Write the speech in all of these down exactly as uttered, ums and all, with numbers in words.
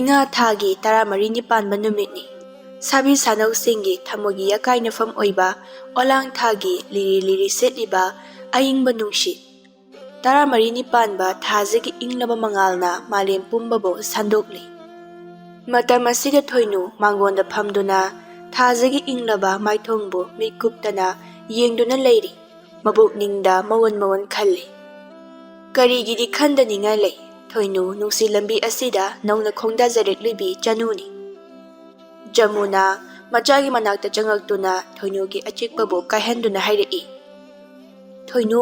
ꯏꯉꯥ ꯊꯥꯒꯤ ꯇꯔꯥꯃꯔꯤꯅꯤ ꯄꯥꯟꯕ ꯅꯨꯃꯤꯠꯅꯤ꯫ ꯁꯥꯕꯤ ꯁꯥꯅꯧꯁꯤꯡꯒꯤ ꯊꯃꯣꯏꯒꯤ ꯑꯀꯥꯏꯅꯐꯝ ꯑꯣꯏꯕ ꯑꯣꯂꯥꯡ ꯊꯥꯒꯤ ꯂꯤꯔꯤ ꯂꯤꯔꯤ ꯁꯦꯠꯂꯤꯕ ꯑꯏꯪꯕ ꯅꯨꯡꯁꯤꯠ, ꯇꯔꯥꯃꯔꯤꯅꯤ ꯄꯥꯟꯕ ꯊꯥꯁꯤꯒꯤ ꯏꯪꯂꯕ ꯃꯉꯥꯜꯅ ꯃꯥꯂꯦꯝ ꯄꯨꯝꯕꯕꯨ ꯁꯟꯗꯣꯛꯂꯤ꯫ ꯃꯇꯝ ꯑꯁꯤꯗ ꯊꯣꯏꯅꯨ ꯃꯥꯡꯒꯣꯟꯗ ꯐꯝꯗꯨꯅ ꯊꯥꯁꯤꯒꯤ ꯏꯪꯂꯕ ꯃꯥꯏꯊꯣꯡꯕꯨ ꯃꯤꯠ ꯀꯨꯞꯇꯅ ꯌꯦꯡꯗꯨꯅ ꯂꯩꯔꯤ꯫ ꯃꯕꯨꯛꯅꯤꯡꯗ ꯃꯋꯟ ꯃꯋꯟ ꯈꯜꯂꯤ꯫ ꯀꯔꯤꯒꯤꯗꯤ ꯈꯟꯗꯅꯤꯡꯉꯥꯏ ꯂꯩ? ꯊꯣꯏꯅꯨ ꯅꯨꯡꯁꯤ ꯂꯝꯕꯤ ꯑꯁꯤꯗ ꯅꯧꯅ ꯈꯣꯡꯗꯥꯖꯔꯛꯂꯤꯕꯤ ꯆꯅꯨꯅꯤ꯫ ꯖꯃꯨꯅꯥ ꯃꯆꯥꯒꯤ ꯃꯅꯥꯛꯇ ꯆꯪꯉꯛꯇꯨꯅ ꯊꯣꯏꯅꯨꯒꯤ ꯑꯆꯤꯛꯄꯕꯨ ꯀꯥꯏꯍꯟꯗꯨꯅ ꯍꯥꯏꯔꯛꯏ, "ꯊꯣꯏꯅꯨ,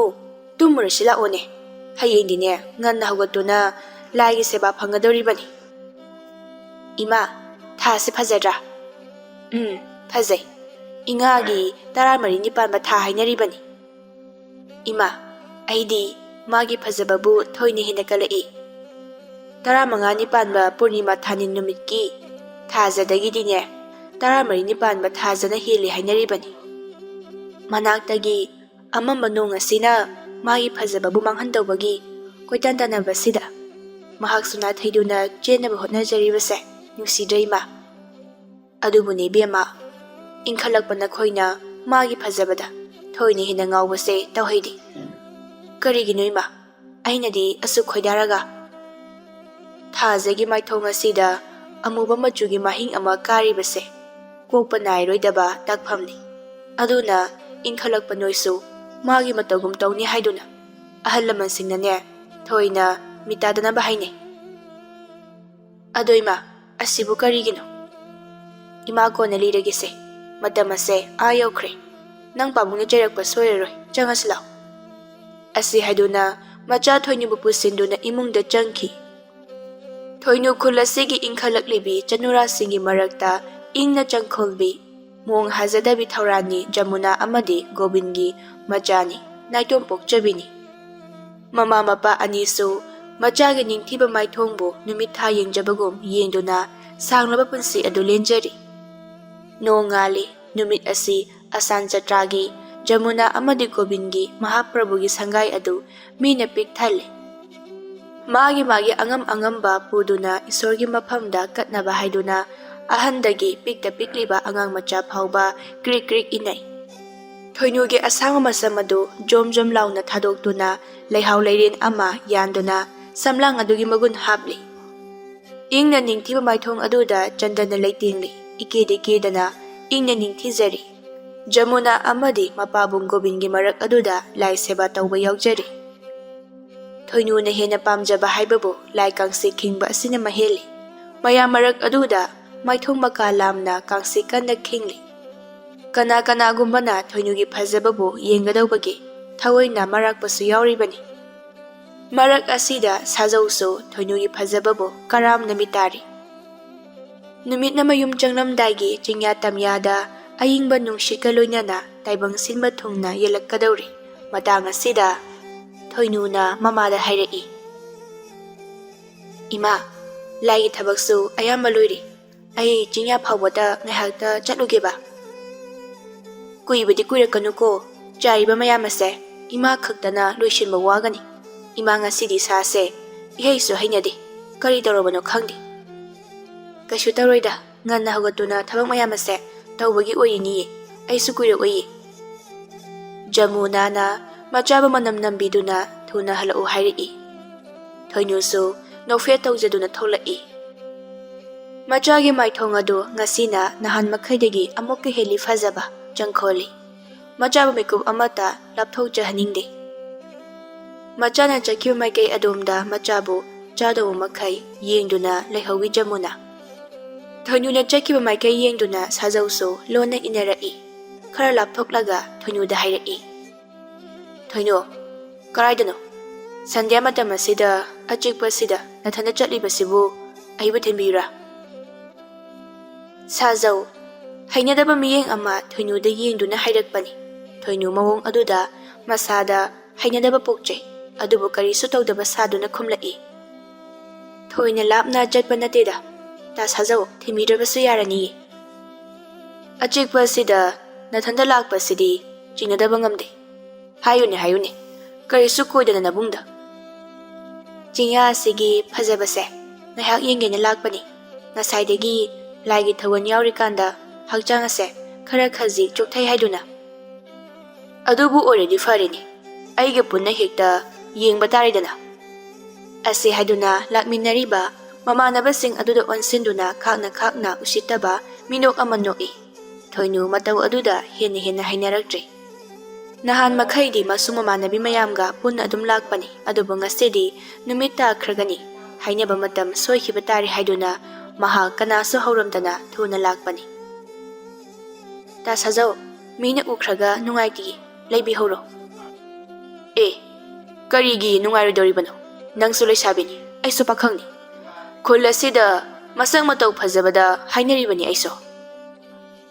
ꯇꯨꯝꯃꯨꯔꯁꯤ ꯂꯥꯛꯑꯣꯅꯦ꯫ ꯍꯌꯦꯡꯗꯤꯅꯦ ꯉꯟꯅ ꯍꯧꯒꯠꯇꯨꯅ ꯂꯥꯏꯒꯤ ꯁꯦꯕꯥ ꯐꯪꯒꯗꯧꯔꯤꯕꯅꯤ꯫ ꯏꯃꯥ, ꯊꯥꯁꯤ ꯐꯖꯗ꯭ꯔꯥ?" "ꯎꯝ, ꯐꯖꯩ꯫ ꯏꯉꯥꯒꯤ ꯇꯔꯥꯃꯔꯤꯅꯤ ꯄꯥꯟꯕ ꯊꯥ ꯍꯥꯏꯅꯔꯤꯕꯅꯤ꯫ ꯏꯃꯥ, ꯑꯩꯗꯤ ꯃꯥꯒꯤ ꯐꯖꯕꯕꯨ ꯊꯣꯏꯅ ꯍꯦꯟꯅ ꯀꯜꯂꯛꯏ꯫ ꯇꯔꯥꯃꯉꯥꯅꯤ ꯄꯥꯟꯕ ꯄꯨꯔꯅꯤꯃꯥ ꯊꯥꯅꯤꯜ ꯅꯨꯃꯤꯠꯀꯤ ꯊꯥꯖꯗꯒꯤꯗꯤꯅꯦ, ꯇꯔꯥꯃꯔꯤꯅꯤ ꯄꯥꯟꯕ ꯊꯥꯖꯅ ꯍꯦꯜꯂꯤ ꯍꯥꯏꯅꯔꯤꯕꯅꯤ꯫ ꯃꯅꯥꯛꯇꯒꯤ ꯑꯃꯝꯕ ꯅꯣꯡ ꯑꯁꯤꯅ ꯃꯥꯒꯤ ꯐꯖꯕꯕꯨ ꯃꯥꯡꯍꯟꯗꯧꯕꯒꯤ ꯀꯣꯏꯇꯥꯟ ꯇꯥꯟꯅꯕꯁꯤꯗ ꯃꯍꯥꯛꯁꯨ ꯅꯥꯊꯩꯗꯨꯅ ꯆꯦꯟꯅꯕ ꯍꯣꯠꯅꯖꯔꯤꯕꯁꯦ ꯅꯨꯡꯁꯤꯗ꯭ꯔꯦ ꯏꯃꯥ꯫ ꯑꯗꯨꯕꯨꯅꯦ ꯏꯕꯦꯝꯃ, ꯏꯟꯈꯠꯂꯛꯄ ꯅꯈꯣꯏꯅ ꯃꯥꯒꯤ ꯐꯖꯕꯗ ꯊꯣꯏꯅ ꯍꯦꯟꯅ ꯉꯥꯎꯕꯁꯦ ꯇꯧꯍꯩꯗꯦ꯫ ꯀꯔꯤꯒꯤꯅꯣ ꯏꯃꯥ? ꯑꯩꯅꯗꯤ ꯑꯁꯨꯛ ꯈꯣꯏꯗꯥꯔꯒ ꯊꯥꯖꯒꯤ ꯃꯥꯏꯊꯣꯡ ꯑꯁꯤꯗ ꯑꯃꯨꯕ ꯃꯆꯨꯒꯤ ꯃꯍꯤꯡ ꯑꯃ ꯀꯥꯔꯤꯕꯁꯦ ꯀꯣꯛꯄ ꯅꯥꯏꯔꯣꯏꯗꯕ ꯇꯥꯛꯐꯝꯅꯤ꯫ ꯑꯗꯨꯅ ꯏꯟꯈꯠꯂꯛꯄ ꯅꯣꯏꯁꯨ ꯃꯥꯒꯤ ꯃꯇꯧꯒꯨꯝ ꯇꯧꯅꯤ ꯍꯥꯏꯗꯨꯅ ꯑꯍꯜ ꯂꯃꯟꯁꯤꯡꯅꯅꯦ ꯊꯣꯏꯅ ꯃꯤꯇꯥꯗꯅꯕ ꯍꯥꯏꯅꯩ꯫ ꯑꯗꯣ ꯏꯃꯥ, ꯑꯁꯤꯕꯨ ꯀꯔꯤꯒꯤꯅꯣ? ꯏꯃꯥ, ꯀꯣꯟꯅ ꯂꯤꯔꯒꯦꯁꯦ꯫ ꯃꯇꯝ ꯑꯁꯦ ꯑꯥ ꯌꯧꯈ꯭ꯔꯦ꯫ ꯅꯪ ꯄꯥꯕꯨꯡꯅ ꯆꯩꯔꯛꯄ ꯁꯣꯏꯔꯔꯣꯏ꯫ ꯆꯪꯉꯁꯤ ꯂꯥꯎ꯫ ꯑꯁꯤ ꯍꯥꯏꯗꯨꯅ ꯃꯆꯥ ꯊꯣꯏꯅꯨꯕꯨ ꯄꯨꯁꯤꯟꯗꯨꯅ ꯏꯃꯨꯡꯗ ꯆꯪꯈꯤ꯫ ꯊꯣꯏꯅꯨ ꯈꯨꯜ ꯑꯁꯤꯒꯤ ꯏꯪꯈꯠꯂꯛꯂꯤꯕꯤ ꯆꯅꯨꯔꯥꯁꯤꯡꯒꯤ ꯃꯔꯛꯇ ꯏꯪꯅ ꯆꯪꯈꯣꯜꯕꯤ, ꯃꯣꯡ ꯍꯥꯖꯗꯕꯤ ꯊꯧꯔꯥꯟꯅꯤ ꯖꯃꯨꯅꯥ ꯑꯃꯗꯤ ꯒꯣꯕꯤꯟꯒꯤ ꯃꯆꯥꯅꯤ, ꯅꯥꯏꯇꯣꯝ ꯄꯣꯛꯆꯕꯤꯅꯤ꯫ ꯃꯃꯥ ꯃꯄꯥ ꯑꯅꯤꯁꯨ ꯃꯆꯥꯒꯤ ꯅꯤꯡꯊꯤꯕ ꯃꯥꯏꯊꯣꯡꯕꯨ ꯅꯨꯃꯤꯠ ꯊꯥ ꯌꯦꯡꯖꯕꯒꯨꯝ ꯌꯦꯡꯗꯨꯅ ꯁꯥꯡꯂꯕ ꯄꯨꯟꯁꯤ ꯑꯗꯨ ꯂꯦꯟꯖꯔꯤ꯫ ꯅꯣꯡ ꯉꯥꯜꯂꯤ꯫ ꯅꯨꯃꯤꯠ ꯑꯁꯤ ꯑꯁꯥꯟ ꯆꯇ꯭ꯔꯥꯒꯤ ꯖꯃꯨꯅꯥ ꯑꯃꯗꯤ ꯒꯣꯕꯤꯟꯒꯤ ꯃꯍꯥꯄ꯭ꯔꯚꯨꯒꯤ ꯁꯪꯒꯥꯏ ꯑꯗꯨ ꯃꯤꯅ ꯄꯤꯛ ꯊꯜꯂꯤ꯫ ꯃꯥꯒꯤ ꯃꯥꯒꯤ ꯑꯉꯝ ꯑꯉꯝꯕ ꯄꯨꯗꯨꯅ ꯏꯁꯣꯔꯒꯤ ꯃꯐꯝꯗ ꯀꯠꯅꯕ ꯍꯥꯏꯗꯨꯅ ꯑꯍꯟꯗꯒꯤ ꯄꯤꯛꯇ ꯄꯤꯛꯂꯤꯕ ꯑꯉꯥꯡ ꯃꯆꯥ ꯐꯥꯎꯕ ꯀ꯭ꯔꯤꯛ ꯀ꯭ꯔꯤꯛ ꯏꯟꯅꯩ꯫ ꯊꯣꯏꯅꯨꯒꯤ ꯑꯁꯥꯡꯕ ꯃꯁꯝ ꯑꯗꯨ ꯖꯣꯝ ꯖꯣꯝ ꯂꯥꯎꯅ ꯊꯥꯗꯣꯛꯇꯨꯅ ꯂꯩꯍꯥꯎ ꯂꯩꯔꯦꯟ ꯑꯃ ꯌꯥꯟꯗꯨꯅ ꯁꯝꯂꯥꯡ ꯑꯗꯨꯒꯤ ꯃꯒꯨꯟ ꯍꯥꯞꯂꯤ꯫ ꯏꯪꯅ ꯅꯤꯡꯊꯤꯕ ꯃꯥꯏꯊꯣꯡ ꯑꯗꯨꯗ ꯆꯟꯗꯅ ꯂꯩꯇꯦꯡꯂꯤ꯫ ꯏꯀꯦꯗ ꯀꯦꯗꯅ ꯏꯪꯅ ꯅꯤꯡꯊꯤꯖꯔꯤ꯫ ꯖꯃꯨꯅꯥ ꯑꯃꯗꯤ ꯃꯄꯥꯕꯨꯡ ꯒꯣꯕꯤꯟꯒꯤ ꯃꯔꯛ ꯑꯗꯨꯗ ꯂꯥꯏ ꯁꯦꯕꯥ ꯇꯧꯕ ꯌꯥꯎꯖꯔꯤ꯫ ꯊꯣꯏꯅꯨꯅ ꯍꯦꯟꯅ ꯄꯥꯝꯖꯕ ꯍꯥꯏꯕꯕꯨ ꯂꯥꯏ ꯀꯥꯡꯁꯤ ꯈꯤꯡꯕ ꯑꯁꯤꯅ ꯃꯍꯦꯜꯂꯤ꯫ ꯃꯌꯥꯝ ꯃꯔꯛ ꯑꯗꯨꯗ ꯃꯥꯏꯊꯣꯡ ꯃꯀꯥ ꯂꯥꯝꯅ ꯀꯥꯡꯁꯤ ꯀꯟꯅ ꯈꯤꯡꯂꯤ꯫ ꯀꯅꯥ ꯀꯅꯥꯒꯨꯝꯕꯅ ꯊꯣꯏꯅꯨꯒꯤ ꯐꯖꯕꯕꯨ ꯌꯦꯡꯒꯗꯧꯕꯒꯤ ꯊꯑꯣꯏꯅ ꯃꯔꯥꯛꯄꯁꯨ ꯌꯥꯎꯔꯤꯕꯅꯤ꯫ ꯃꯔꯛ ꯑꯁꯤꯗ ꯁꯥꯖꯧꯁꯨ ꯊꯣꯏꯅꯨꯒꯤ ꯐꯖꯕꯕꯨ ꯀꯔꯥꯝꯅ ꯃꯤꯇꯥꯔꯤ꯫ ꯅꯨꯃꯤꯠꯅ ꯃꯌꯨꯝ ꯆꯪꯂꯝꯗꯥꯏꯒꯤ ꯆꯤꯡꯌꯥ ꯇꯝꯌꯥꯗ ꯑꯏꯪꯕ ꯅꯨꯡꯁꯤꯠꯀ ꯂꯣꯏꯅꯅ ꯇꯥꯏꯕꯪ ꯁꯤꯟꯕ ꯊꯨꯡꯅ ꯌꯦꯜꯂꯛꯀꯗꯧꯔꯤ꯫ ꯃꯇꯥꯡ ꯑꯁꯤꯗ ꯊꯣꯏꯅꯨꯅ ꯃꯃꯥꯗ ꯍꯥꯏꯔꯛꯏ, "ꯏꯃꯥ, ꯂꯥꯏꯒꯤ ꯊꯕꯛꯁꯨ ꯑꯌꯥꯝꯕ ꯂꯣꯏꯔꯦ꯫ ꯑꯩ ꯆꯤꯡꯌꯥ ꯐꯥꯎꯕꯗ ꯉꯥꯏꯍꯥꯛꯇ ꯆꯠꯂꯨꯒꯦꯕ꯫" "ꯀꯨꯏꯕꯗꯤ ꯀꯨꯏꯔꯛꯀꯅꯨꯀꯣ, ꯆꯥꯏꯔꯤꯕ ꯃꯌꯥꯝ ꯑꯁꯦ ꯏꯃꯥ ꯈꯛꯇꯅ ꯂꯣꯏꯁꯤꯟꯕ ꯋꯥꯒꯅꯤ꯫ ꯏꯃꯥ ꯉꯁꯤꯗꯤ ꯁꯥꯁꯦ ꯏꯍꯩꯁꯨ ꯍꯩꯅꯗꯦ꯫ ꯀꯔꯤ ꯇꯧꯔꯕꯅꯣ ꯈꯪꯗꯦ꯫" "ꯀꯩꯁꯨ ꯇꯧꯔꯣꯏꯗ, ꯉꯟꯅ ꯍꯧꯒꯠꯇꯨꯅ ꯊꯕꯛ ꯃꯌꯥꯝ ꯑꯁꯦ ꯇꯧꯕꯒꯤ ꯑꯣꯏꯔꯤꯅꯤꯌꯦ꯫ ꯑꯩꯁꯨ ꯀꯨꯏꯔꯛꯑꯣꯏꯌꯦ꯫" ꯖꯃꯨꯅꯥꯅ ꯃꯆꯥꯕꯨ ꯃꯅꯝ ꯅꯝꯕꯤꯗꯨꯅ ꯊꯨꯅ ꯍꯜꯂꯛꯎ ꯍꯥꯏꯔꯛꯏ꯫ ꯊꯣꯏꯅꯨꯁꯨ ꯅꯣꯛꯐꯦꯠ ꯇꯧꯖꯗꯨꯅ ꯊꯣꯛꯂꯛꯏ꯫ ꯃꯆꯥꯒꯤ ꯃꯥꯏꯊꯣꯡ ꯑꯗꯨ ꯉꯁꯤꯅ ꯅꯍꯥꯟ ꯃꯈꯩꯗꯒꯤ ꯑꯃꯨꯛꯀ ꯍꯦꯜꯂꯤ ꯐꯖꯕ ꯆꯪꯈꯣꯜꯂꯤ꯫ ꯃꯆꯥꯕꯨ ꯃꯤꯀꯨꯞ ꯑꯃꯠꯇ ꯂꯥꯞꯊꯣꯛꯆꯍꯟꯅꯤꯡꯗꯦ꯫ ꯃꯆꯥꯅ ꯆꯠꯈꯤꯕ ꯃꯥꯏꯀꯩ ꯑꯗꯣꯝꯗ ꯃꯆꯥꯕꯨ ꯆꯥꯗꯧꯕ ꯃꯈꯩ ꯌꯦꯡꯗꯨꯅ ꯂꯩꯍꯧꯏ ꯖꯃꯨꯅꯥ꯫ ꯊꯣꯏꯅꯨꯅ ꯆꯠꯈꯤꯕ ꯃꯥꯏꯀꯩ ꯌꯦꯡꯗꯨꯅ ꯁꯥꯖꯧꯁꯨ ꯂꯣꯟꯅ ꯏꯟꯅꯔꯛꯏ꯫ ꯈꯔ ꯂꯥꯞꯊꯣꯛꯂꯒ ꯊꯣꯏꯅꯨꯗ ꯍꯥꯏꯔꯛꯏ, "ꯊꯣꯏꯅꯨ, ꯀꯔꯥꯏꯗꯅꯣ? ꯁꯟꯙ꯭ꯌꯥ ꯃꯇꯝ ꯑꯁꯤꯗ ꯑꯆꯤꯛꯄ ꯑꯁꯤꯗ ꯅꯊꯟꯇ ꯆꯠꯂꯤꯕꯁꯤꯕꯨ ꯑꯩꯕꯨ ꯊꯤꯟꯕꯤꯌꯨꯔꯥ?" ꯁꯥꯖꯧ ꯍꯩꯅꯗꯕ ꯃꯤꯠꯌꯦꯡ ꯑꯃ ꯊꯣꯏꯅꯨꯗ ꯌꯦꯡꯗꯨꯅ ꯍꯥꯏꯔꯛꯄꯅꯤ꯫ ꯊꯣꯏꯅꯨ ꯃꯑꯣꯡ ꯑꯗꯨꯗ ꯃꯁꯥꯗ ꯍꯩꯅꯗꯕ ꯄꯣꯛꯆꯩ, ꯑꯗꯨꯕꯨ ꯀꯔꯤꯁꯨ ꯇꯧꯗꯕ ꯁꯥꯗꯨꯅ ꯈꯨꯝꯂꯛꯏ, "ꯊꯣꯏꯅ ꯂꯥꯞꯅ ꯆꯠꯄ ꯅꯠꯇꯦꯗ, ꯇꯥ ꯁꯥꯖꯧ, ꯊꯤꯟꯕꯤꯗ꯭ꯔꯕꯁꯨ ꯌꯥꯔꯅꯤꯌꯦ꯫ ꯑꯆꯤꯛꯄ ꯑꯁꯤꯗ ꯅꯊꯟꯇ ꯂꯥꯛꯄꯁꯤꯗꯤ ꯆꯤꯡꯅꯗꯕ ꯉꯝꯗꯦ꯫ ꯍꯥꯏꯌꯨꯅꯦ, ꯍꯥꯏꯌꯨꯅꯦ, ꯀꯔꯤꯁꯨ ꯀꯣꯏꯗꯅ ꯅꯕꯨꯡꯗ?" ꯆꯤꯡꯌꯥ ꯑꯁꯤꯒꯤ ꯐꯖꯕꯁꯦ ꯉꯥꯏꯍꯥꯛ ꯌꯦꯡꯒꯦꯅ ꯂꯥꯛꯄꯅꯤ꯫ ꯉꯁꯥꯏꯗꯒꯤ ꯂꯥꯏꯒꯤ ꯊꯧꯒꯜ ꯌꯥꯎꯔꯤꯀꯥꯟꯗ ꯍꯛꯆꯥꯡ ꯑꯁꯦ ꯈꯔ ꯈꯖꯤꯛ ꯆꯣꯛꯊꯩ ꯍꯥꯏꯗꯨꯅ꯫ ꯑꯗꯨꯕꯨ ꯑꯣꯏꯔꯗꯤ ꯐꯔꯦꯅꯦ, ꯑꯩꯒ ꯄꯨꯟꯅ ꯍꯦꯛꯇ ꯌꯦꯡꯕ ꯇꯥꯔꯦꯗꯅ꯫ ꯑꯁꯤ ꯍꯥꯏꯗꯨꯅ ꯂꯥꯛꯃꯤꯟꯅꯔꯤꯕ ꯃꯃꯥꯟꯅꯕꯁꯤꯡ ꯑꯗꯨꯗ ꯑꯣꯟꯁꯤꯟꯗꯨꯅ ꯈꯥꯛꯅ ꯈꯥꯛꯅ ꯎꯁꯤꯠꯇꯕ ꯃꯤꯅꯣꯛ ꯑꯃ ꯅꯣꯛꯏ꯫ ꯊꯣꯏꯅꯨ ꯃꯇꯧ ꯑꯗꯨꯗ ꯍꯦꯟꯅ ꯍꯦꯟꯅ ꯍꯩꯅꯔꯛꯇ꯭ꯔꯦ꯫ ꯅꯍꯥꯟ ꯃꯈꯩꯗꯤ ꯃꯁꯨ ꯃꯃꯥꯟꯅꯕꯤ ꯃꯌꯥꯝꯒ ꯄꯨꯟꯅ ꯑꯗꯨꯝ ꯂꯥꯛꯄꯅꯤ, ꯑꯗꯨꯕꯨ ꯉꯁꯤꯗꯤ ꯅꯨꯃꯤꯠ ꯇꯥꯈ꯭ꯔꯒꯅꯤ, ꯍꯥꯏꯅꯕ ꯃꯇꯝ ꯁꯣꯏꯈꯤꯕ ꯇꯥꯔꯦ ꯍꯥꯏꯗꯨꯅ ꯃꯍꯥꯛ ꯀꯅꯥꯁꯨ ꯍꯧꯔꯝꯗꯅ ꯊꯨꯅ ꯂꯥꯛꯄꯅꯤ꯫ "ꯇꯥ ꯁꯥꯖꯧ, ꯃꯤꯅ ꯎꯈ꯭ꯔꯒ ꯅꯨꯡꯉꯥꯏꯇꯦ, ꯂꯩꯕꯤꯍꯧꯔꯣ꯫" "ꯑꯦ, ꯀꯔꯤꯒꯤ ꯅꯨꯡꯉꯥꯏꯔꯣꯏꯗꯧꯔꯤꯕꯅꯣ? ꯅꯪꯁꯨ ꯂꯩꯁꯥꯕꯤꯅꯤ, ꯑꯩꯁꯨ ꯄꯥꯈꯪꯅꯤ꯫ ꯈꯨꯜ ꯑꯁꯤꯗ ꯃꯁꯛ ꯃꯇꯧ ꯐꯖꯕꯗ ꯍꯥꯏꯅꯔꯤꯕꯅꯤ ꯑꯩꯁꯨ꯫"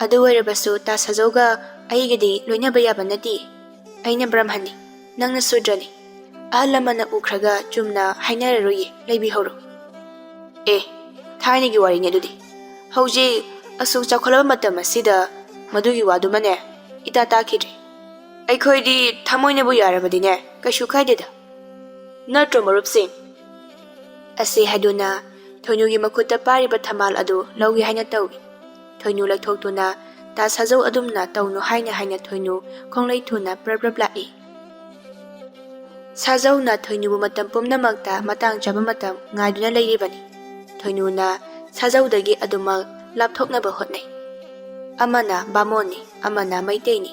"ꯑꯗꯨ ꯑꯣꯏꯔꯕꯁꯨ ꯇꯥ ꯁꯥꯖꯧꯒ ꯑꯩꯒꯗꯤ ꯂꯣꯏꯅꯕ ꯌꯥꯕ ꯅꯠꯇꯦ꯫ ꯑꯩꯅ ꯕ꯭ꯔꯍꯃꯟꯅꯤ, ꯅꯪꯅ ꯁꯨꯗ꯭ꯔꯅꯤ꯫ ꯑꯍꯜ ꯂꯃꯟꯅ ꯎꯈ꯭ꯔꯒ ꯆꯨꯝꯅ ꯍꯥꯏꯅꯔꯔꯣꯏꯌꯦ, ꯂꯩꯕꯤꯍꯧꯔꯣ꯫" "ꯑꯦ, ꯊꯥꯏꯅꯒꯤ ꯋꯥꯔꯤꯅꯤ ꯑꯗꯨꯗꯤ꯫ ꯍꯧꯖꯤꯛ ꯑꯁꯨꯛ ꯆꯥꯎꯈꯠꯂꯕ ꯃꯇꯝ ꯑꯁꯤꯗ ꯃꯗꯨꯒꯤ ꯋꯥꯗꯨꯃꯅꯦ ꯏꯇꯥ ꯇꯥꯈꯤꯗ꯭ꯔꯦ꯫ ꯑꯩꯈꯣꯏꯗꯤ ꯊꯃꯣꯏꯅꯕꯨ ꯌꯥꯔꯕꯗꯤꯅꯦ ꯀꯩꯁꯨ ꯀꯥꯏꯗꯦꯗ꯫ ꯅꯠꯇ꯭ꯔꯣ ꯃꯔꯨꯞꯁꯤꯡ?" ꯑꯁꯤ ꯍꯥꯏꯗꯨꯅ ꯊꯣꯏꯅꯨꯒꯤ ꯃꯈꯨꯠꯇ ꯄꯥꯏꯔꯤꯕ ꯊꯝꯕꯥꯜ ꯑꯗꯨ ꯂꯧꯒꯦ ꯍꯥꯏꯅ ꯇꯧꯏ꯫ ꯊꯣꯏꯅꯨ ꯂꯩꯊꯣꯛꯇꯨꯅ ꯇꯥ ꯁꯥꯖꯧ ꯑꯗꯨꯝꯅ ꯇꯧꯅꯨ ꯍꯥꯏꯅ ꯍꯥꯏꯅ ꯊꯣꯏꯅꯨ ꯈꯣꯡꯂꯩ ꯊꯨꯅ ꯄ꯭ꯔꯞ ꯄ꯭ꯔꯞ ꯂꯥꯛꯏ꯫ ꯁꯥꯖꯧꯅ ꯊꯣꯏꯅꯨꯕꯨ ꯃꯇꯝ ꯄꯨꯝꯅꯃꯛꯇ ꯃꯇꯥꯡ ꯆꯥꯕ ꯃꯇꯝ ꯉꯥꯏꯗꯨꯅ ꯂꯩꯔꯤꯕꯅꯤ꯫ ꯊꯣꯏꯅꯨꯅ ꯁꯥꯖꯧꯗꯒꯤ ꯑꯗꯨꯃꯛ ꯂꯥꯞꯊꯣꯛꯅꯕ ꯍꯣꯠꯅꯩ꯫ ꯑꯃꯅ ꯕꯥꯃꯣꯟꯅꯤ, ꯑꯃꯅ ꯃꯩꯇꯩꯅꯤ꯫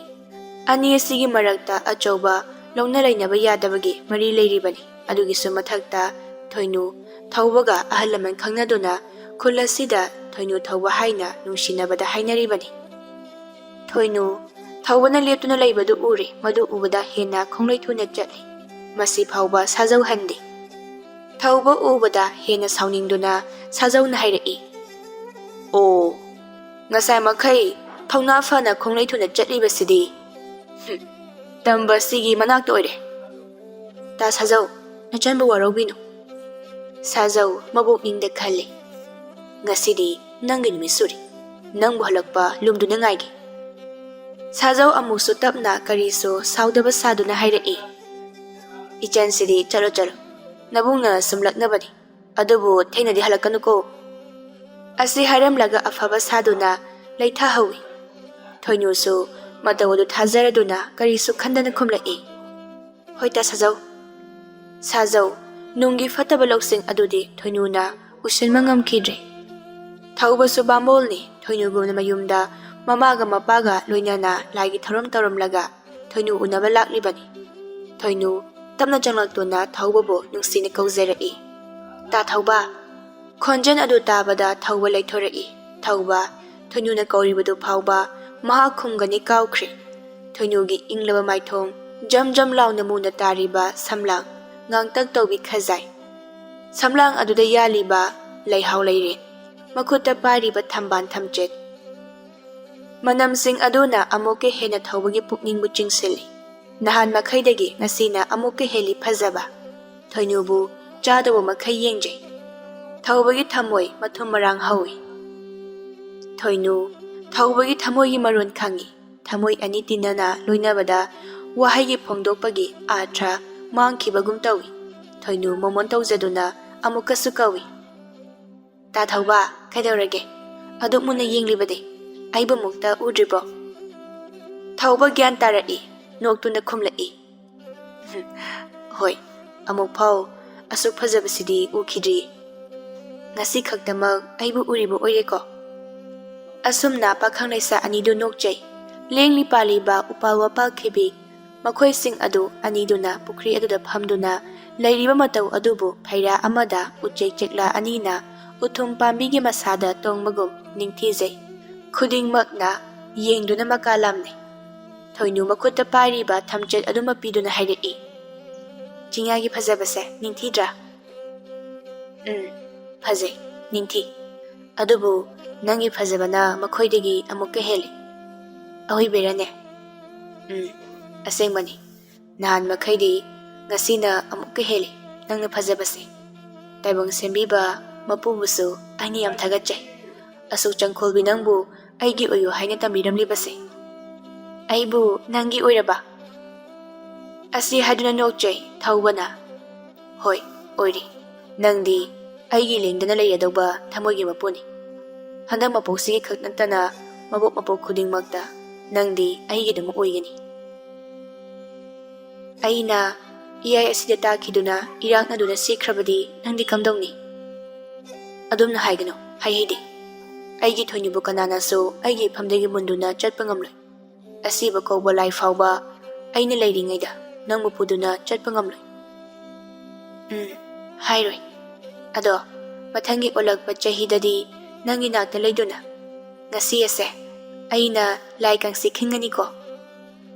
ꯑꯅꯤ ꯑꯁꯤꯒꯤ ꯃꯔꯛꯇ ꯑꯆꯧꯕ ꯂꯧꯅ ꯂꯩꯅꯕ ꯌꯥꯗꯕꯒꯤ ꯃꯔꯤ ꯂꯩꯔꯤꯕꯅꯤ꯫ ꯑꯗꯨꯒꯤꯁꯨ ꯃꯊꯛꯇ ꯊꯣꯏꯅꯨ ꯊꯧꯕꯒ ꯑꯍꯜ ꯂꯃꯟ ꯈꯪꯅꯗꯨꯅ ꯈꯨꯜ ꯑꯁꯤꯗ ꯊꯣꯏꯅꯨ ꯊꯧꯕ ꯍꯥꯏꯅ ꯅꯨꯡꯁꯤꯅꯕꯗ ꯍꯥꯏꯅꯔꯤꯕꯅꯤ꯫ ꯊꯣꯏꯅꯨ ꯊꯧꯕꯅ ꯂꯦꯞꯇꯨꯅ ꯂꯩꯕꯗꯨ ꯎꯔꯦ꯫ ꯃꯗꯨ ꯎꯕꯗ ꯍꯦꯟꯅ ꯈꯣꯡꯂꯩ ꯊꯨꯅ ꯆꯠꯂꯤ꯫ ꯃꯁꯤ ꯐꯥꯎꯕ ꯁꯥꯖꯧ ꯍꯟꯗꯦ꯫ ꯊꯧꯕ ꯎꯕꯗ ꯍꯦꯟꯅ ꯁꯥꯎꯅꯤꯡꯗꯨꯅ ꯁꯥꯖꯧꯅ ꯍꯥꯏꯔꯛꯏ, "ꯑꯣ, ꯉꯁꯥꯏ ꯃꯈꯩ ꯊꯧꯅꯥ ꯐꯅ ꯈꯣꯡꯂꯩ ꯊꯨꯅ ꯆꯠꯂꯤꯕꯁꯤꯗꯤ, ꯍꯨꯝ, ꯇꯝꯕ ꯑꯁꯤꯒꯤ ꯃꯅꯥꯛꯇ ꯑꯣꯏꯔꯦ꯫" "ꯇꯥ ꯁꯥꯖꯧ, ꯅꯆꯟꯕꯨ ꯋꯥꯔꯧꯕꯤꯅꯨ꯫" ꯁꯥꯖꯧ ꯃꯕꯨꯛꯅꯤꯡꯗ ꯈꯜꯂꯤ, "ꯉꯁꯤꯗꯤ ꯅꯪꯒꯤ ꯅꯨꯃꯤꯠ ꯁꯨꯔꯤ꯫ ꯅꯪꯕꯨ ꯍꯜꯂꯛꯄ ꯂꯨꯝꯗꯨꯅ ꯉꯥꯏꯒꯦ꯫" ꯁꯥꯖꯧ ꯑꯃꯨꯛꯁꯨ ꯇꯞꯅ ꯀꯔꯤꯁꯨ ꯁꯥꯎꯗꯕ ꯁꯥꯗꯨꯅ ꯍꯥꯏꯔꯛꯏ, "ꯏꯆꯟꯁꯤꯗꯤ ꯆꯠꯂꯣ ꯆꯠꯂꯣ꯫ ꯅꯕꯨꯡꯅ ꯁꯨꯝꯂꯛꯅꯕꯅꯤ꯫ ꯑꯗꯨꯕꯨ ꯊꯦꯡꯅꯗꯤ ꯍꯜꯂꯛꯀꯅꯨꯀꯣ꯫ ꯑꯁꯤ ꯍꯥꯏꯔꯝꯂꯒ ꯑꯐꯕ ꯁꯥꯗꯨꯅ ꯂꯩꯊꯍꯧꯏ꯫ ꯊꯣꯏꯅꯨꯁꯨ ꯃꯇꯧ ꯑꯗꯨ ꯊꯥꯖꯔꯗꯨꯅ ꯀꯔꯤꯁꯨ ꯈꯟꯗꯅ ꯈꯨꯝꯂꯛꯏ, "ꯍꯣꯏ ꯇꯥ ꯁꯥꯖꯧ꯫" ꯁꯥꯖꯧ ꯅꯨꯡꯒꯤ ꯐꯠꯇꯕ ꯂꯧꯁꯤꯡ ꯑꯗꯨꯗꯤ ꯊꯣꯏꯅꯨꯅ ꯎꯁꯤꯟꯕ ꯉꯝꯈꯤꯗ꯭ꯔꯦ꯫ ꯊꯧꯕꯁꯨ ꯕꯥꯃꯣꯜꯅꯤ꯫ ꯊꯣꯏꯅꯨꯒꯨꯝꯅ ꯃꯌꯨꯝꯗ ꯃꯃꯥꯒ ꯃꯄꯥꯒ ꯂꯣꯏꯅꯅ ꯂꯥꯏꯒꯤ ꯊꯧꯔꯝ ꯇꯧꯔꯝꯂꯒ ꯊꯣꯏꯅꯨ ꯎꯅꯕ ꯂꯥꯛꯂꯤꯕꯅꯤ꯫ ꯊꯣꯏꯅꯨ ꯇꯞꯅ ꯆꯪꯂꯛꯇꯨꯅ ꯊꯧꯕꯕꯨ ꯅꯨꯡꯁꯤꯅ ꯀꯧꯖꯔꯛꯏ, "ꯇꯥ ꯊꯧꯕ!" ꯈꯣꯟꯖꯦꯜ ꯑꯗꯨ ꯇꯥꯕꯗ ꯊꯧꯕ ꯂꯩꯊꯣꯔꯛꯏ꯫ ꯊꯧꯕ, ꯊꯣꯏꯅꯨꯅ ꯀꯧꯔꯤꯕꯗꯨ ꯐꯥꯎꯕ ꯃꯍꯥꯛ ꯈꯨꯝꯒꯅꯤ ꯀꯥꯎꯈ꯭ꯔꯦ꯫ ꯊꯣꯏꯅꯨꯒꯤ ꯏꯪꯂꯕ ꯃꯥꯏꯊꯣꯡ, ꯖꯝ ꯖꯝ ꯂꯥꯎꯅ ꯃꯨꯅ ꯇꯥꯔꯤꯕ ꯁꯝꯂꯥꯡ, ꯉꯥꯡꯇꯛ ꯇꯧꯕꯤ ꯈꯖꯥꯏ, ꯁꯝꯂꯥꯡ ꯑꯗꯨꯗ ꯌꯥꯜꯂꯤꯕ ꯂꯩꯍꯥꯎ ꯂꯩꯔꯦꯟ, ꯃꯈꯨꯠꯇ ꯄꯥꯏꯔꯤꯕ ꯊꯝꯕꯥꯜ ꯊꯝꯆꯦꯠ, ꯃꯅꯝꯁꯤꯡ ꯑꯗꯨꯅ ꯑꯃꯨꯛꯀ ꯍꯦꯟꯅ ꯊꯧꯕꯒꯤ ꯄꯨꯛꯅꯤꯡꯕꯨ ꯆꯤꯡꯁꯤꯜꯂꯤ꯫ ꯅꯍꯥꯟ ꯃꯈꯩꯗꯒꯤ ꯉꯁꯤꯅ ꯑꯃꯨꯛꯀ ꯍꯦꯜꯂꯤ ꯐꯖꯕ꯫ ꯊꯣꯏꯅꯨꯕꯨ ꯆꯥꯗꯧꯕ ꯃꯈꯩ ꯌꯦꯡꯖꯩ꯫ ꯊꯧꯕꯒꯤ ꯊꯃꯣꯏ ꯃꯊꯨꯝ ꯃꯔꯥꯡ ꯍꯧꯏ꯫ ꯊꯣꯏꯅꯨ ꯊꯧꯕꯒꯤ ꯊꯃꯣꯏꯒꯤ ꯃꯔꯣꯟ ꯈꯪꯏ꯫ ꯊꯃꯣꯏ ꯑꯅꯤ ꯇꯤꯟꯅꯅ ꯂꯣꯏꯅꯕꯗ ꯋꯥꯍꯩꯒꯤ ꯐꯣꯡꯗꯣꯛꯄꯒꯤ ꯑꯥꯔꯊ ꯃꯥꯡꯈꯤꯕꯒꯨꯝ ꯇꯧꯏ꯫ ꯊꯣꯏꯅꯨ ꯃꯣꯃꯣꯟ ꯇꯧꯖꯗꯨꯅ ꯑꯃꯨꯛꯀꯁꯨ ꯀꯧꯏ, "ꯇꯥ ꯊꯧꯕ, ꯀꯩꯗꯧꯔꯒꯦ? ꯑꯗꯨꯛ ꯃꯨꯟꯅ ꯌꯦꯡꯂꯤꯕꯗꯤ ꯑꯩꯕꯨ ꯑꯃꯨꯛꯇ ꯎꯗ꯭ꯔꯤꯕꯣ?" ꯊꯧꯕ ꯒ꯭ꯌꯥꯟ ꯇꯥꯔꯛꯏ, ꯅꯣꯛꯇꯨꯅ ꯈꯨꯝꯂꯛꯏ, "ꯍꯣꯏ, ꯑꯃꯨꯛꯐꯥꯎ ꯑꯁꯨꯛ ꯐꯖꯕꯁꯤꯗꯤ ꯎꯈꯤꯗ꯭ꯔꯤ꯫ ꯉꯁꯤ ꯈꯛꯇꯃꯛ ꯑꯩꯕꯨ ꯎꯔꯤꯕ ꯑꯣꯏꯔꯦꯀꯣ?" ꯑꯁꯨꯝꯅ ꯄꯥꯈꯪ ꯂꯩꯁꯥ ꯑꯅꯤꯗꯨ ꯅꯣꯛꯆꯩ꯫ ꯂꯦꯡꯂꯤ ꯄꯥꯜꯂꯤꯕ ꯎꯄꯥꯜ ꯋꯥꯄꯥꯜ ꯈꯤꯕꯤ ꯃꯈꯣꯏꯁꯤꯡ ꯑꯗꯨ ꯑꯅꯤꯗꯨꯅ ꯄꯨꯈ꯭ꯔꯤ ꯑꯗꯨꯗ ꯐꯝꯗꯨꯅ ꯂꯩꯔꯤꯕ ꯃꯇꯧ ꯑꯗꯨꯕꯨ ꯐꯩꯔꯥ ꯑꯃꯗ ꯎꯆꯦꯛ ꯆꯦꯛꯂꯥ ꯑꯅꯤꯅ ꯎꯊꯨꯝ ꯄꯥꯝꯕꯤꯒꯤ ꯃꯁꯥꯗ ꯇꯣꯡꯕꯒꯨꯝ ꯅꯤꯡꯊꯤꯖꯩ꯫ ꯈꯨꯗꯤꯡꯃꯛꯅ ꯌꯦꯡꯗꯨꯅ ꯃꯀꯥ ꯂꯥꯝꯅꯩ꯫ ꯊꯣꯏꯅꯨ ꯃꯈꯨꯠꯇ ꯄꯥꯏꯔꯤꯕ ꯊꯝꯆꯦꯠ ꯑꯗꯨꯃꯛ ꯄꯤꯗꯨꯅ ꯍꯥꯏꯔꯛꯏ, "ꯆꯤꯡꯌꯥꯒꯤ ꯐꯖꯕꯁꯦ ꯅꯤꯡꯊꯤꯗ꯭ꯔꯥ?" "ꯎꯝ, ꯐꯖꯩ, ꯅꯤꯡꯊꯤ꯫ ꯑꯗꯨꯕꯨ ꯅꯪꯒꯤ ꯐꯖꯕꯅ ꯃꯈꯣꯏꯗꯒꯤ ꯑꯃꯨꯛꯀ ꯍꯦꯜꯂꯤ꯫ ꯑꯍꯣꯏꯕꯤꯔꯅꯦ?" "ꯎꯝ, ꯑꯁꯦꯡꯕꯅꯤ꯫ ꯅꯍꯥꯟ ꯃꯈꯩꯗꯤ ꯉꯁꯤꯅ ꯑꯃꯨꯛꯀ ꯍꯦꯜꯂꯤ ꯅꯪꯅ ꯐꯖꯕꯁꯦ꯫ ꯇꯥꯏꯕꯪ ꯁꯦꯝꯕꯤꯕ ꯃꯄꯨꯕꯨꯁꯨ ꯑꯩꯅ ꯌꯥꯝ ꯊꯥꯒꯠꯆꯩ꯫ ꯑꯁꯨꯛ ꯆꯪꯈꯣꯜꯕꯤ ꯅꯪꯕꯨ ꯑꯩꯒꯤ ꯑꯣꯏꯌꯨ ꯍꯥꯏꯅ ꯇꯝꯕꯤꯔꯝꯂꯤꯕꯁꯦ꯫ ꯑꯩꯕꯨ ꯅꯪꯒꯤ ꯑꯣꯏꯔꯕ?" ꯑꯁꯤ ꯍꯥꯏꯗꯨꯅ ꯅꯣꯛꯆꯩ ꯊꯧꯕꯅ꯫ "ꯍꯣꯏ, ꯑꯣꯏꯔꯦ꯫ ꯅꯪꯗꯤ ꯑꯩꯒꯤ ꯂꯦꯡꯗꯅ ꯂꯩꯔꯗꯧꯕ ꯊꯃꯣꯏꯒꯤ ꯃꯄꯨꯅꯤ꯫ ꯍꯟꯗꯛ ꯃꯄꯣꯛꯁꯤꯒꯤ ꯈꯛ ꯅꯠꯇꯅ ꯃꯄꯣꯛ ꯃꯄꯣꯛ ꯈꯨꯗꯤꯡꯃꯛꯇ ꯅꯪꯗꯤ ꯑꯩꯒꯤꯗꯃꯛ ꯑꯣꯏꯒꯅꯤ꯫ ꯑꯩꯅ ꯏꯌꯥꯏ ꯑꯁꯤꯗ ꯇꯥꯈꯤꯗꯨꯅ ꯏꯔꯥꯛꯅꯗꯨꯅ ꯁꯤꯈ꯭ꯔꯕꯗꯤ ꯅꯪꯗꯤ ꯀꯝꯗꯧꯅꯤ? ꯑꯗꯨꯝꯅ ꯍꯥꯏꯒꯅꯨ, ꯍꯥꯏꯍꯩꯗꯦ꯫ ꯑꯩꯒꯤ ꯊꯣꯏꯅꯨꯕꯨ ꯀꯅꯥꯅꯁꯨ ꯑꯩꯒꯤ ꯏꯐꯝꯗꯒꯤ ꯃꯨꯟꯗꯨꯅ ꯆꯠꯄ ꯉꯝꯂꯣꯏ꯫ ꯑꯁꯤꯕ ꯀꯧꯕ ꯂꯥꯏ ꯐꯥꯎꯕ ꯑꯩꯅ ꯂꯩꯔꯤꯉꯩꯗ ꯅꯪꯕꯨ ꯄꯨꯗꯨꯅ ꯆꯠꯄ ꯉꯝꯂꯣꯏ꯫ ꯎꯝ, ꯍꯥꯏꯔꯣꯏ꯫ ꯑꯗꯣ ꯃꯊꯪꯒꯤ ꯑꯣꯜꯂꯛꯄ ꯆꯍꯤꯗꯗꯤ ꯅꯪꯒꯤ ꯅꯥꯛꯇ ꯂꯩꯗꯨꯅ ꯉꯁꯤ ꯑꯁꯦ ꯑꯩꯅ ꯂꯥꯏ ꯀꯥꯡꯁꯤ ꯈꯤꯡꯒꯅꯤꯀꯣ꯫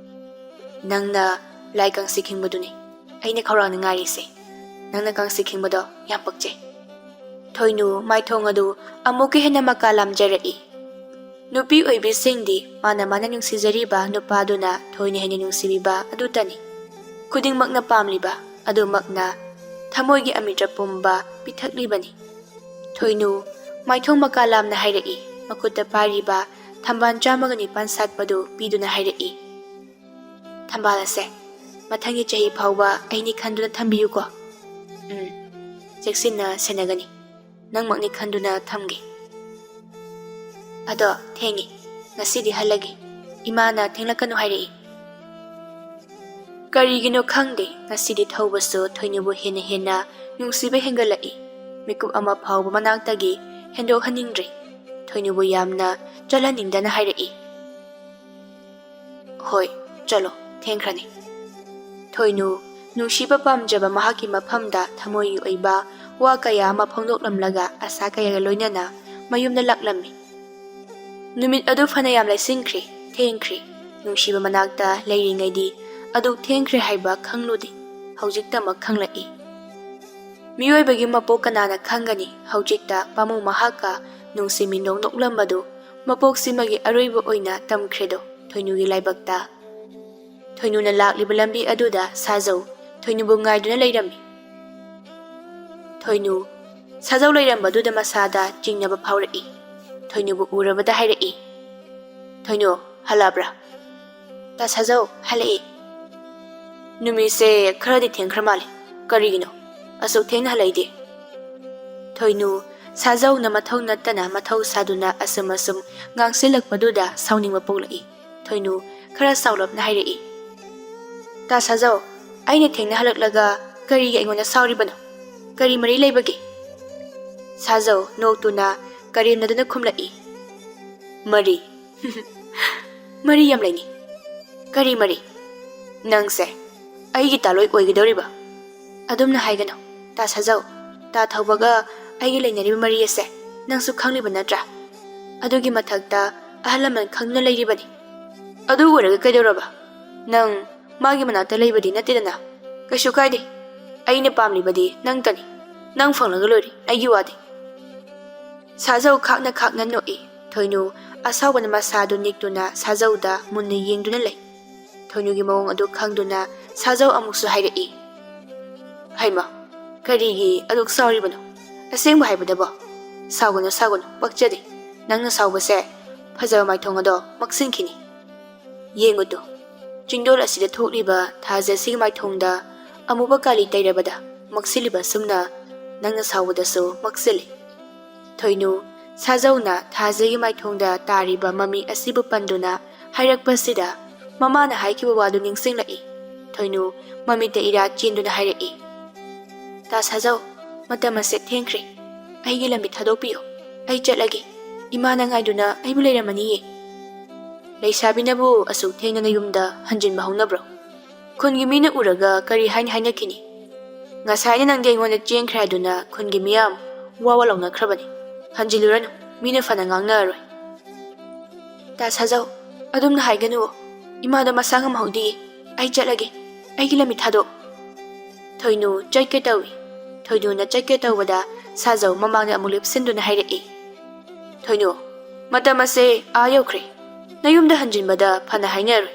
ꯅꯪꯅ ꯂꯥꯏ ꯀꯥꯡꯁꯤ ꯈꯤꯡꯕꯗꯨꯅꯤ ꯑꯩꯅ ꯈꯧꯔꯥꯡꯅ ꯉꯥꯏꯔꯤꯁꯦ꯫ ꯅꯪꯅ ꯀꯥꯡꯁꯤ ꯈꯤꯡꯕꯗꯣ ꯌꯥꯝ ꯄꯛꯆꯩ꯫ ꯊꯣꯏꯅꯨ ꯃꯥꯏꯊꯣꯡ ꯑꯗꯨ ꯑꯃꯨꯛꯀ ꯍꯦꯟꯅ ꯃꯀꯥ ꯂꯥꯝꯖꯔꯛꯏ꯫ ꯅꯨꯄꯤ ꯑꯣꯏꯕꯤꯁꯤꯡꯗꯤ ꯃꯥꯅ ꯃꯥꯅ ꯅꯨꯡꯁꯤꯖꯔꯤꯕ ꯅꯨꯄꯥꯗꯨꯅ ꯊꯣꯏꯅ ꯍꯦꯟꯅ ꯅꯨꯡꯁꯤꯕꯤꯕ ꯑꯗꯨꯇꯅꯤ꯫ ꯈꯨꯗꯤꯡꯃꯛꯅ ꯄꯥꯝꯂꯤꯕ ꯑꯗꯨꯃꯛꯅ ꯊꯃꯣꯏꯒꯤ ꯑꯃꯤꯇ꯭ꯔ ꯄꯨꯝꯕ ꯄꯤꯊꯛꯂꯤꯕꯅꯤ꯫ ꯊꯣꯏꯅꯨ ꯃꯥꯏꯊꯣꯡ ꯃꯀꯥ ꯂꯥꯝꯅ ꯍꯥꯏꯔꯛꯏ, ꯃꯈꯨꯠꯇ ꯄꯥꯏꯔꯤꯕ ꯊꯝꯕꯥꯜ ꯆꯥꯝꯃꯒ ꯅꯤꯄꯥꯟ ꯁꯥꯠꯄꯗꯨ ꯄꯤꯗꯨꯅ ꯍꯥꯏꯔꯛꯏ꯫ ꯊꯝꯕꯥꯜ ꯑꯁꯦ ꯃꯊꯪꯒꯤ ꯆꯍꯤ ꯐꯥꯎꯕ ꯑꯩꯅꯤ ꯈꯟꯗꯨꯅ ꯊꯝꯕꯤꯌꯨꯀꯣ꯫ ꯎꯝ, ꯆꯦꯛꯁꯤꯟꯅ ꯁꯦꯟꯅꯒꯅꯤ꯫ ꯅꯪꯃꯛꯅꯤ ꯈꯟꯗꯨꯅ ꯊꯝꯒꯦ꯫ ꯑꯗꯣ ꯊꯦꯡꯉꯦ, ꯉꯁꯤꯗꯤ ꯍꯜꯂꯒꯦ꯫ ꯏꯃꯥꯅ ꯊꯦꯡꯂꯛꯀꯅꯨ ꯍꯥꯏꯔꯛꯏ꯫ ꯀꯔꯤꯒꯤꯅꯣ ꯈꯪꯗꯦ, ꯉꯁꯤꯗꯤ ꯊꯧꯕꯁꯨ ꯊꯣꯏꯅꯨꯕꯨ ꯍꯦꯟꯅ ꯍꯦꯟꯅ ꯅꯨꯡꯁꯤꯕ ꯍꯦꯟꯒꯠꯂꯛꯏ꯫ ꯃꯤꯀꯨꯞ ꯑꯃ ꯐꯥꯎꯕ ꯃꯅꯥꯛꯇꯒꯤ ꯍꯦꯟꯗꯣꯛꯍꯟꯅꯤꯡꯗ꯭ꯔꯦ꯫ ꯊꯣꯏꯅꯨꯕꯨ ꯌꯥꯝꯅ ꯆꯠꯍꯟꯅꯤꯡꯗꯅ ꯍꯥꯏꯔꯛꯏ꯫ ꯍꯣꯏ, ꯆꯠꯂꯣ, ꯊꯦꯡꯈ꯭ꯔꯅꯤ꯫ ꯊꯣꯏꯅꯨ ꯅꯨꯡꯁꯤꯕ ꯄꯥꯝꯖꯕ ꯃꯍꯥꯛꯀꯤ ꯃꯐꯝꯗ ꯊꯃꯣꯏꯒꯤ ꯑꯣꯏꯕ ꯋꯥ ꯀꯌꯥ ꯑꯃ ꯐꯣꯡꯗꯣꯛꯂꯝꯂꯒ ꯑꯁꯥ ꯀꯌꯥꯒ ꯂꯣꯏꯅꯅ ꯃꯌꯨꯝꯗ ꯂꯥꯛꯂꯝꯃꯤ꯫ ꯅꯨꯃꯤꯠ ꯑꯗꯨ ꯐꯅꯌꯥꯝ ꯂꯩꯁꯤꯟꯈ꯭ꯔꯦ, ꯊꯦꯡꯈ꯭ꯔꯦ꯫ ꯅꯨꯡꯁꯤꯕ ꯃꯅꯥꯛꯇ ꯂꯩꯔꯤꯉꯩꯗꯤ ꯑꯗꯨꯛ ꯊꯦꯡꯈ꯭ꯔꯦ ꯍꯥꯏꯕ ꯈꯪꯂꯨꯗꯦ꯫ ꯍꯧꯖꯤꯛꯇꯃꯛ ꯈꯪꯂꯛꯏ꯫ ꯃꯤꯑꯣꯏꯕꯒꯤ ꯃꯄꯣꯛ ꯀꯅꯥꯅ ꯈꯪꯒꯅꯤ? ꯍꯧꯖꯤꯛꯇ ꯄꯥꯃꯨꯡ ꯃꯍꯥꯛꯀ ꯅꯨꯡꯁꯤ ꯃꯤꯅꯣꯛ ꯅꯣꯛꯂꯝꯕꯗꯨ ꯃꯄꯣꯛꯁꯤꯃꯒꯤ ꯑꯔꯣꯏꯕ ꯑꯣꯏꯅ ꯇꯝꯈ꯭ꯔꯦꯗꯣ ꯊꯣꯏꯅꯨꯒꯤ ꯂꯥꯏꯕꯛꯇ꯫ ꯊꯣꯏꯅꯨꯅ ꯂꯥꯛꯂꯤꯕ ꯂꯝꯕꯤ ꯑꯗꯨꯗ ꯁꯥꯖꯧ ꯊꯣꯏꯅꯨꯕꯨ ꯉꯥꯏꯗꯨꯅ ꯂꯩꯔꯝꯃꯤ꯫ ꯊꯣꯏꯅꯨ ꯁꯥꯖꯧ ꯂꯩꯔꯝꯕꯗꯨꯗ ꯃꯁꯥꯗ ꯆꯤꯡꯅꯕ ꯐꯥꯎꯔꯛꯏ꯫ ꯊꯣꯏꯅꯨꯕꯨ ꯎꯔꯕꯗ ꯍꯥꯏꯔꯛꯏ, "ꯊꯣꯏꯅꯨ, ꯍꯜꯂꯛꯑꯕ꯭ꯔꯥ?" "ꯇꯥ ꯁꯥꯖꯧ, ꯍꯜꯂꯛꯑꯦ꯫" "ꯅꯨꯃꯤꯠꯁꯦ ꯈꯔꯗꯤ ꯊꯦꯡꯈ꯭ꯔ ꯃꯥꯜꯂꯦ꯫ ꯀꯔꯤꯒꯤꯅꯣ?" ꯑꯁꯨꯛ ꯊꯦꯡꯅ ꯍꯜꯂꯛꯏꯗꯤ? ꯊꯣꯏꯅꯨ, ꯁꯥꯖꯧꯅ ꯃꯊꯧ ꯅꯠꯇꯅ ꯃꯊꯧ ꯁꯥꯗꯨꯅ ꯑꯁꯨꯝ ꯑꯁꯨꯝ ꯉꯥꯡꯁꯤꯜꯂꯛꯄꯗꯨꯗ ꯁꯥꯎꯅꯤꯡꯕ ꯄꯣꯛꯂꯛꯏ꯫ ꯊꯣꯏꯅꯨ ꯈꯔ ꯁꯥꯎꯂꯞꯅ ꯍꯥꯏꯔꯛꯏ, "ꯇꯥ ꯁꯥꯖꯧ, ꯑꯩꯅ ꯊꯦꯡꯅ ꯍꯜꯂꯛꯂꯒ ꯀꯔꯤꯒꯤ ꯑꯩꯉꯣꯟꯗ ꯁꯥꯎꯔꯤꯕꯅꯣ? ꯀꯔꯤ ꯃꯔꯤ ꯂꯩꯕꯒꯦ?" ꯁꯥꯖꯧ ꯅꯣꯛꯇꯨꯅ ꯀꯔꯦꯝꯅꯗꯨꯅ ꯈꯨꯝꯂꯛꯏ, "ꯃꯔꯤ? ꯃꯔꯤ ꯌꯥꯝ ꯂꯩꯅꯤ꯫ ꯀꯔꯤ ꯃꯔꯤ? ꯅꯪꯁꯦ ꯑꯩꯒꯤ ꯇꯥꯂꯣꯏ ꯑꯣꯏꯒꯗꯧꯔꯤꯕ?" "ꯑꯗꯨꯝꯅ ꯍꯥꯏꯒꯅꯨ, ꯇꯥ ꯁꯥꯖꯧ꯫ ꯇꯥ ꯊꯧꯕꯒ ꯑꯩꯒꯤ ꯂꯩꯅꯔꯤꯕ ꯃꯔꯤ ꯑꯁꯦ ꯅꯪꯁꯨ ꯈꯪꯂꯤꯕ ꯅꯠꯇ꯭ꯔꯥ? ꯑꯗꯨꯒꯤ ꯃꯊꯛꯇ ꯑꯍꯜ ꯂꯃꯟ ꯈꯪꯗꯨꯅ ꯂꯩꯔꯤꯕꯅꯤ꯫ ꯑꯗꯨ ꯑꯣꯏꯔꯒ ꯀꯩꯗꯧꯔꯕ? ꯅꯪ ꯃꯥꯒꯤ ꯃꯅꯥꯛꯇ ꯂꯩꯕꯗꯤ ꯅꯠꯇꯦꯗꯅ꯫ ꯀꯩꯁꯨ ꯀꯥꯏꯗꯦ꯫ ꯑꯩꯅ ꯄꯥꯝꯂꯤꯕꯗꯤ ꯅꯪꯇꯅꯤ꯫ ꯅꯪ ꯐꯪꯂꯒ ꯂꯣꯏꯔꯦ, ꯑꯩꯒꯤ ꯋꯥꯗꯤ꯫" ꯁꯥꯖꯧ ꯈꯥꯛꯅ ꯈꯥꯛꯅ ꯅꯣꯛꯏ꯫ ꯊꯣꯏꯅꯨ ꯑꯁꯥꯎꯕꯅ ꯃꯁꯥꯗꯨ ꯅꯤꯛꯇꯨꯅ ꯁꯥꯖꯧꯗ ꯃꯨꯟꯅ ꯌꯦꯡꯗꯨꯅ ꯂꯩ꯫ ꯊꯣꯏꯅꯨꯒꯤ ꯃꯑꯣꯡ ꯑꯗꯨ ꯈꯪꯗꯨꯅ ꯁꯥꯖꯧ ꯑꯃꯨꯛꯁꯨ ꯍꯥꯏꯔꯛꯏ, "ꯍꯩꯃ, ꯀꯔꯤꯒꯤ ꯑꯗꯨꯛ ꯁꯥꯎꯔꯤꯕꯅꯣ? ꯑꯁꯦꯡꯕ ꯍꯥꯏꯕꯗꯕꯣ?" "ꯁꯥꯎꯒꯅꯨ, ꯁꯥꯎꯒꯅꯨ, ꯄꯛꯆꯗꯦ꯫ ꯅꯪꯅ ꯁꯥꯎꯕꯁꯦ ꯐꯖꯕ ꯃꯥꯏꯊꯣꯡ ꯑꯗꯣ ꯃꯛꯁꯤꯟꯈꯤꯅꯤ꯫ ꯌꯦꯡꯉꯨꯇꯣ, ꯆꯤꯡꯗꯣꯜ ꯑꯁꯤꯗ ꯊꯣꯛꯂꯤꯕ ꯊꯥꯖ ꯑꯁꯤꯒꯤ ꯃꯥꯏꯊꯣꯡꯗ ꯑꯃꯨꯕ ꯀꯥꯂꯤ ꯇꯩꯔꯕꯗ ꯃꯛꯁꯤꯜꯂꯤꯕ ꯑꯁꯨꯝꯅ ꯅꯪꯅ ꯁꯥꯎꯕꯗꯁꯨ ꯃꯛꯁꯤꯜꯂꯤ꯫" ꯊꯣꯏꯅꯨ, ꯁꯥꯖꯧꯅ ꯊꯥꯖꯒꯤ ꯃꯥꯏꯊꯣꯡꯗ ꯇꯥꯔꯤꯕ ꯃꯃꯤ ꯑꯁꯤꯕꯨ ꯄꯟꯗꯨꯅ ꯍꯥꯏꯔꯛꯄꯁꯤꯗ ꯃꯃꯥꯅ ꯍꯥꯏꯈꯤꯕ ꯋꯥꯗꯨ ꯅꯤꯡꯁꯤꯡꯂꯛꯏ꯫ ꯊꯣꯏꯅꯨ ꯃꯃꯤꯠꯇ ꯏꯔꯥ ꯆꯦꯟꯗꯨꯅ ꯍꯥꯏꯔꯛꯏ, "ꯇꯥ ꯁꯥꯖꯧ, ꯃꯇꯝ ꯑꯁꯦ ꯊꯦꯡꯈ꯭ꯔꯦ꯫ ꯑꯩꯒꯤ ꯂꯝꯕꯤ ꯊꯥꯗꯣꯛꯄꯤꯌꯨ꯫ ꯑꯩ ꯆꯠꯂꯒꯦ꯫ ꯏꯃꯥꯅ ꯉꯥꯏꯗꯨꯅ ꯑꯩꯕꯨ ꯂꯩꯔꯝꯃꯅꯤꯌꯦ꯫ ꯂꯩꯁꯥꯕꯤꯅꯕꯨ ꯑꯁꯨꯛ ꯊꯦꯡꯅ ꯅꯌꯨꯝꯗ ꯍꯟꯖꯤꯟꯕ ꯍꯧꯅꯕ꯭ꯔꯣ? ꯈꯨꯟꯒꯤ ꯃꯤꯅ ꯎꯔꯒ ꯀꯔꯤ ꯍꯥꯏꯅ ꯍꯥꯏꯅꯈꯤꯅꯤ? ꯉꯁꯥꯏꯅ ꯅꯪꯗꯤ ꯑꯩꯉꯣꯟꯗ ꯆꯦꯟꯈ꯭ꯔꯦ ꯍꯥꯏꯗꯨꯅ ꯈꯨꯟꯒꯤ ꯃꯤꯌꯥꯝ ꯋꯥ ꯋꯥ ꯂꯥꯎꯅꯈ꯭ꯔꯕꯅꯤ꯫ ꯍꯟꯖꯤꯜꯂꯨꯔꯅꯨ, ꯃꯤꯅ ꯐꯅ ꯉꯥꯡꯅꯔꯔꯣꯏ꯫" "ꯇꯥ ꯁꯥꯖꯧ, ꯑꯗꯨꯝꯅ ꯍꯥꯏꯒꯅꯨ꯫ ꯏꯃꯥꯗꯣ ꯃꯁꯥ ꯉꯝꯍꯧꯗꯤꯌꯦ꯫ ꯑꯩ ꯆꯠꯂꯒꯦ꯫ ꯑꯩꯒꯤ ꯂꯝꯕꯤ ꯊꯥꯗꯣꯛ꯫" ꯊꯣꯏꯅꯨ ꯆꯠꯀꯦ ꯇꯧꯏ꯫ ꯊꯣꯏꯅꯨꯅ ꯆꯠꯀꯦ ꯇꯧꯕꯗ ꯁꯥꯖꯧ ꯃꯃꯥꯡꯗ ꯑꯃꯨꯛ ꯂꯦꯞꯁꯤꯟꯗꯨꯅ ꯍꯥꯏꯔꯛꯏ, "ꯊꯣꯏꯅꯨ, ꯃꯇꯝ ꯑꯁꯦ ꯑꯥ ꯌꯧꯈ꯭ꯔꯦ꯫ ꯅꯌꯨꯝꯗ ꯍꯟꯖꯤꯟꯕꯗ ꯐꯅ ꯍꯥꯏꯅꯔꯣꯏ꯫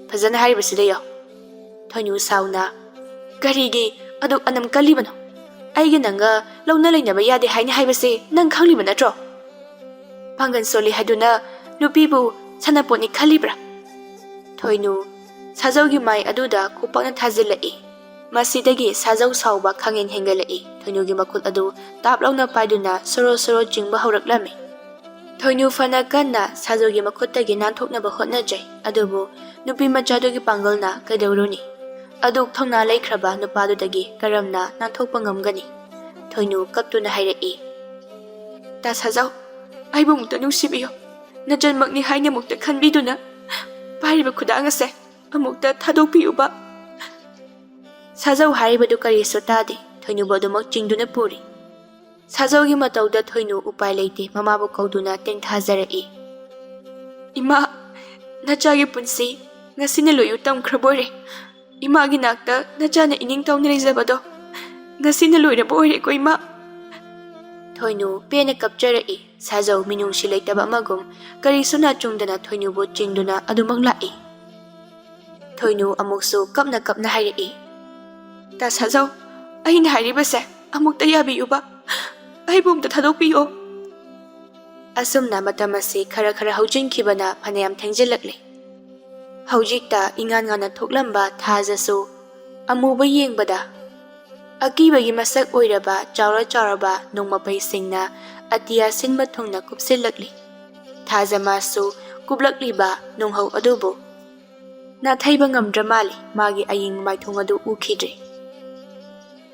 ꯐꯖꯅ ꯍꯥꯏꯔꯤꯕꯁꯤꯗ ꯌꯥꯎ꯫" ꯊꯣꯏꯅꯨ ꯁꯥꯎꯅ, "ꯀꯔꯤꯒꯤ ꯑꯗꯨꯛ ꯑꯅꯝ ꯀꯜꯂꯤꯕꯅꯣ? ꯑꯩꯒ ꯅꯪꯒ ꯂꯧꯅ ꯂꯩꯅꯕ ꯌꯥꯗꯦ ꯍꯥꯏꯅ ꯍꯥꯏꯕꯁꯦ ꯅꯪ ꯈꯪꯂꯤꯕ ꯅꯠꯇ꯭ꯔꯣ? ꯄꯥꯡꯒꯜ ꯁꯣꯜꯂꯤ ꯍꯥꯏꯗꯨꯅ ꯅꯨꯄꯤꯕꯨ ꯁꯥꯟꯅꯄꯣꯠꯅꯤ ꯈꯜꯂꯤꯕ꯭ꯔꯥ?" ꯊꯣꯏꯅꯨ ꯁꯥꯖꯧꯒꯤ ꯃꯥꯏ ꯑꯗꯨꯗ ꯈꯨꯄꯥꯛꯅ ꯊꯥꯖꯤꯜꯂꯛꯏ꯫ ꯃꯁꯤꯗꯒꯤ ꯁꯥꯖꯧ ꯁꯥꯎꯕ ꯈꯪꯍꯦꯟ ꯍꯦꯟꯒꯠꯂꯛꯏ꯫ ꯊꯣꯏꯅꯨꯒꯤ ꯃꯈꯨꯠ ꯑꯗꯨ ꯇꯥꯞ ꯂꯥꯎꯅ ꯄꯥꯏꯗꯨꯅ ꯁꯣꯔꯣ ꯁꯣꯔꯣ ꯆꯤꯡꯕ ꯍꯧꯔꯛꯂꯝꯃꯤ꯫ ꯊꯣꯏꯅꯨ ꯐꯅ ꯀꯟꯅ ꯁꯥꯖꯧꯒꯤ ꯃꯈꯨꯠꯇꯒꯤ ꯅꯥꯟꯊꯣꯛꯅꯕ ꯍꯣꯠꯅꯖꯩ, ꯑꯗꯨꯕꯨ ꯅꯨꯄꯤ ꯃꯆꯥꯗꯨꯒꯤ ꯄꯥꯡꯒꯜꯅ ꯀꯩꯗꯧꯔꯨꯅꯤ? ꯑꯗꯨꯛ ꯊꯧꯅꯥ ꯂꯩꯈ꯭ꯔꯕ ꯅꯨꯄꯥꯗꯨꯗꯒꯤ ꯀꯔꯝꯅ ꯅꯥꯟꯊꯣꯛꯄ ꯉꯝꯒꯅꯤ? ꯊꯣꯏꯅꯨ ꯀꯞꯇꯨꯅ ꯍꯥꯏꯔꯛꯏ, "ꯇꯥ ꯁꯥꯖꯧ, ꯑꯩꯕꯨ ꯑꯃꯨꯛꯇ ꯅꯨꯡꯁꯤꯕꯤꯌꯨ꯫ ꯅꯆꯟꯃꯛꯅꯤ ꯍꯥꯏꯅ ꯑꯃꯨꯛꯇ ꯈꯟꯕꯤꯗꯨꯅ ꯄꯥꯏꯔꯤꯕ ꯈꯨꯗꯥꯡ ꯑꯁꯦ ꯑꯃꯨꯛꯇ ꯊꯥꯗꯣꯛꯄꯤꯌꯨꯕ꯫" ꯁꯥꯖꯧ ꯍꯥꯏꯔꯤꯕꯗꯨ ꯀꯔꯤꯁꯨ ꯇꯥꯗꯦ꯫ ꯊꯣꯏꯅꯨꯕꯨ ꯑꯗꯨꯃꯛ ꯆꯤꯡꯗꯨꯅ ꯄꯨꯔꯤ꯫ ꯁꯥꯖꯧꯒꯤ ꯃꯇꯧꯗ ꯊꯣꯏꯅꯨ ꯎꯄꯥꯏ ꯂꯩꯇꯦ, ꯃꯃꯥꯕꯨ ꯀꯧꯗꯨꯅ ꯇꯦꯡꯊꯥꯖꯔꯛꯏ꯫ "ꯏꯃꯥ, ꯅꯆꯥꯒꯤ ꯄꯨꯟꯁꯤ ꯉꯁꯤꯅ ꯂꯣꯏꯌꯨ ꯇꯝꯈ꯭ꯔꯕ ꯑꯣꯏꯔꯦ꯫ ꯏꯃꯥꯒꯤ ꯅꯥꯛꯇ ꯅꯆꯥꯅ ꯏꯅꯤꯡ ꯇꯧꯅ ꯂꯩꯖꯕꯗꯣ ꯉꯁꯤꯅ ꯂꯣꯏꯔꯕ ꯑꯣꯏꯔꯦꯀꯣ, ꯏꯃꯥ꯫" ꯊꯣꯏꯅꯨ ꯄꯦꯟꯅ ꯀꯞꯆꯔꯛꯏ꯫ ꯁꯥꯖꯧ ꯃꯤꯅꯨꯡꯁꯤ ꯂꯩꯇꯕ ꯑꯃꯒꯨꯝ ꯀꯔꯤꯁꯨ ꯅꯥꯆꯨꯡꯗꯅ ꯊꯣꯏꯅꯨꯕꯨ ꯆꯤꯡꯗꯨꯅ ꯑꯗꯨꯃꯛ ꯂꯥꯛꯏ꯫ ꯊꯣꯏꯅꯨ ꯑꯃꯨꯛꯁꯨ ꯀꯞꯅ ꯀꯞꯅ ꯍꯥꯏꯔꯛꯏ, "ꯇꯥ ꯁꯥꯖꯧ, ꯑꯩꯅ ꯍꯥꯏꯔꯤꯕꯁꯦ ꯑꯃꯨꯛꯇ ꯌꯥꯕꯤꯌꯨꯕ꯫ ꯑꯩꯕꯨ ꯑꯃꯨꯛꯇ ꯊꯥꯗꯣꯛꯄꯤꯌꯣ꯫" ꯑꯁꯨꯝꯅ ꯃꯇꯝ ꯑꯁꯤ ꯈꯔ ꯈꯔ ꯍꯧꯖꯤꯟꯈꯤꯕꯅ ꯐꯅꯌꯥꯝ ꯊꯦꯡꯖꯤꯜꯂꯛꯂꯦ꯫ ꯍꯧꯖꯤꯛꯇ ꯏꯉꯥꯟ ꯉꯥꯟꯅ ꯊꯣꯛꯂꯝꯕ ꯊꯥꯖꯁꯨ ꯑꯃꯨꯕ ꯌꯦꯡꯕꯗ ꯑꯀꯤꯕꯒꯤ ꯃꯁꯛ ꯑꯣꯏꯔꯕ ꯆꯥꯎꯔ ꯆꯥꯎꯔꯕ ꯅꯣꯡꯃꯄꯩꯁꯤꯡꯅ ꯑꯇꯤꯌꯥ ꯁꯤꯟꯕ ꯊꯨꯡꯅ ꯀꯨꯞꯁꯤꯜꯂꯛꯂꯤ꯫ ꯊꯥꯖ ꯃꯥꯁꯨ ꯀꯨꯞꯂꯛꯂꯤꯕ ꯅꯣꯡꯍꯧ ꯑꯗꯨꯕꯨ ꯅꯥꯊꯩꯕ ꯉꯝꯗ꯭ꯔ ꯃꯥꯜꯂꯤ꯫ ꯃꯥꯒꯤ ꯑꯌꯤꯡꯕ ꯃꯥꯏꯊꯣꯡ ꯑꯗꯨ ꯎꯈꯤꯗ꯭ꯔꯦ꯫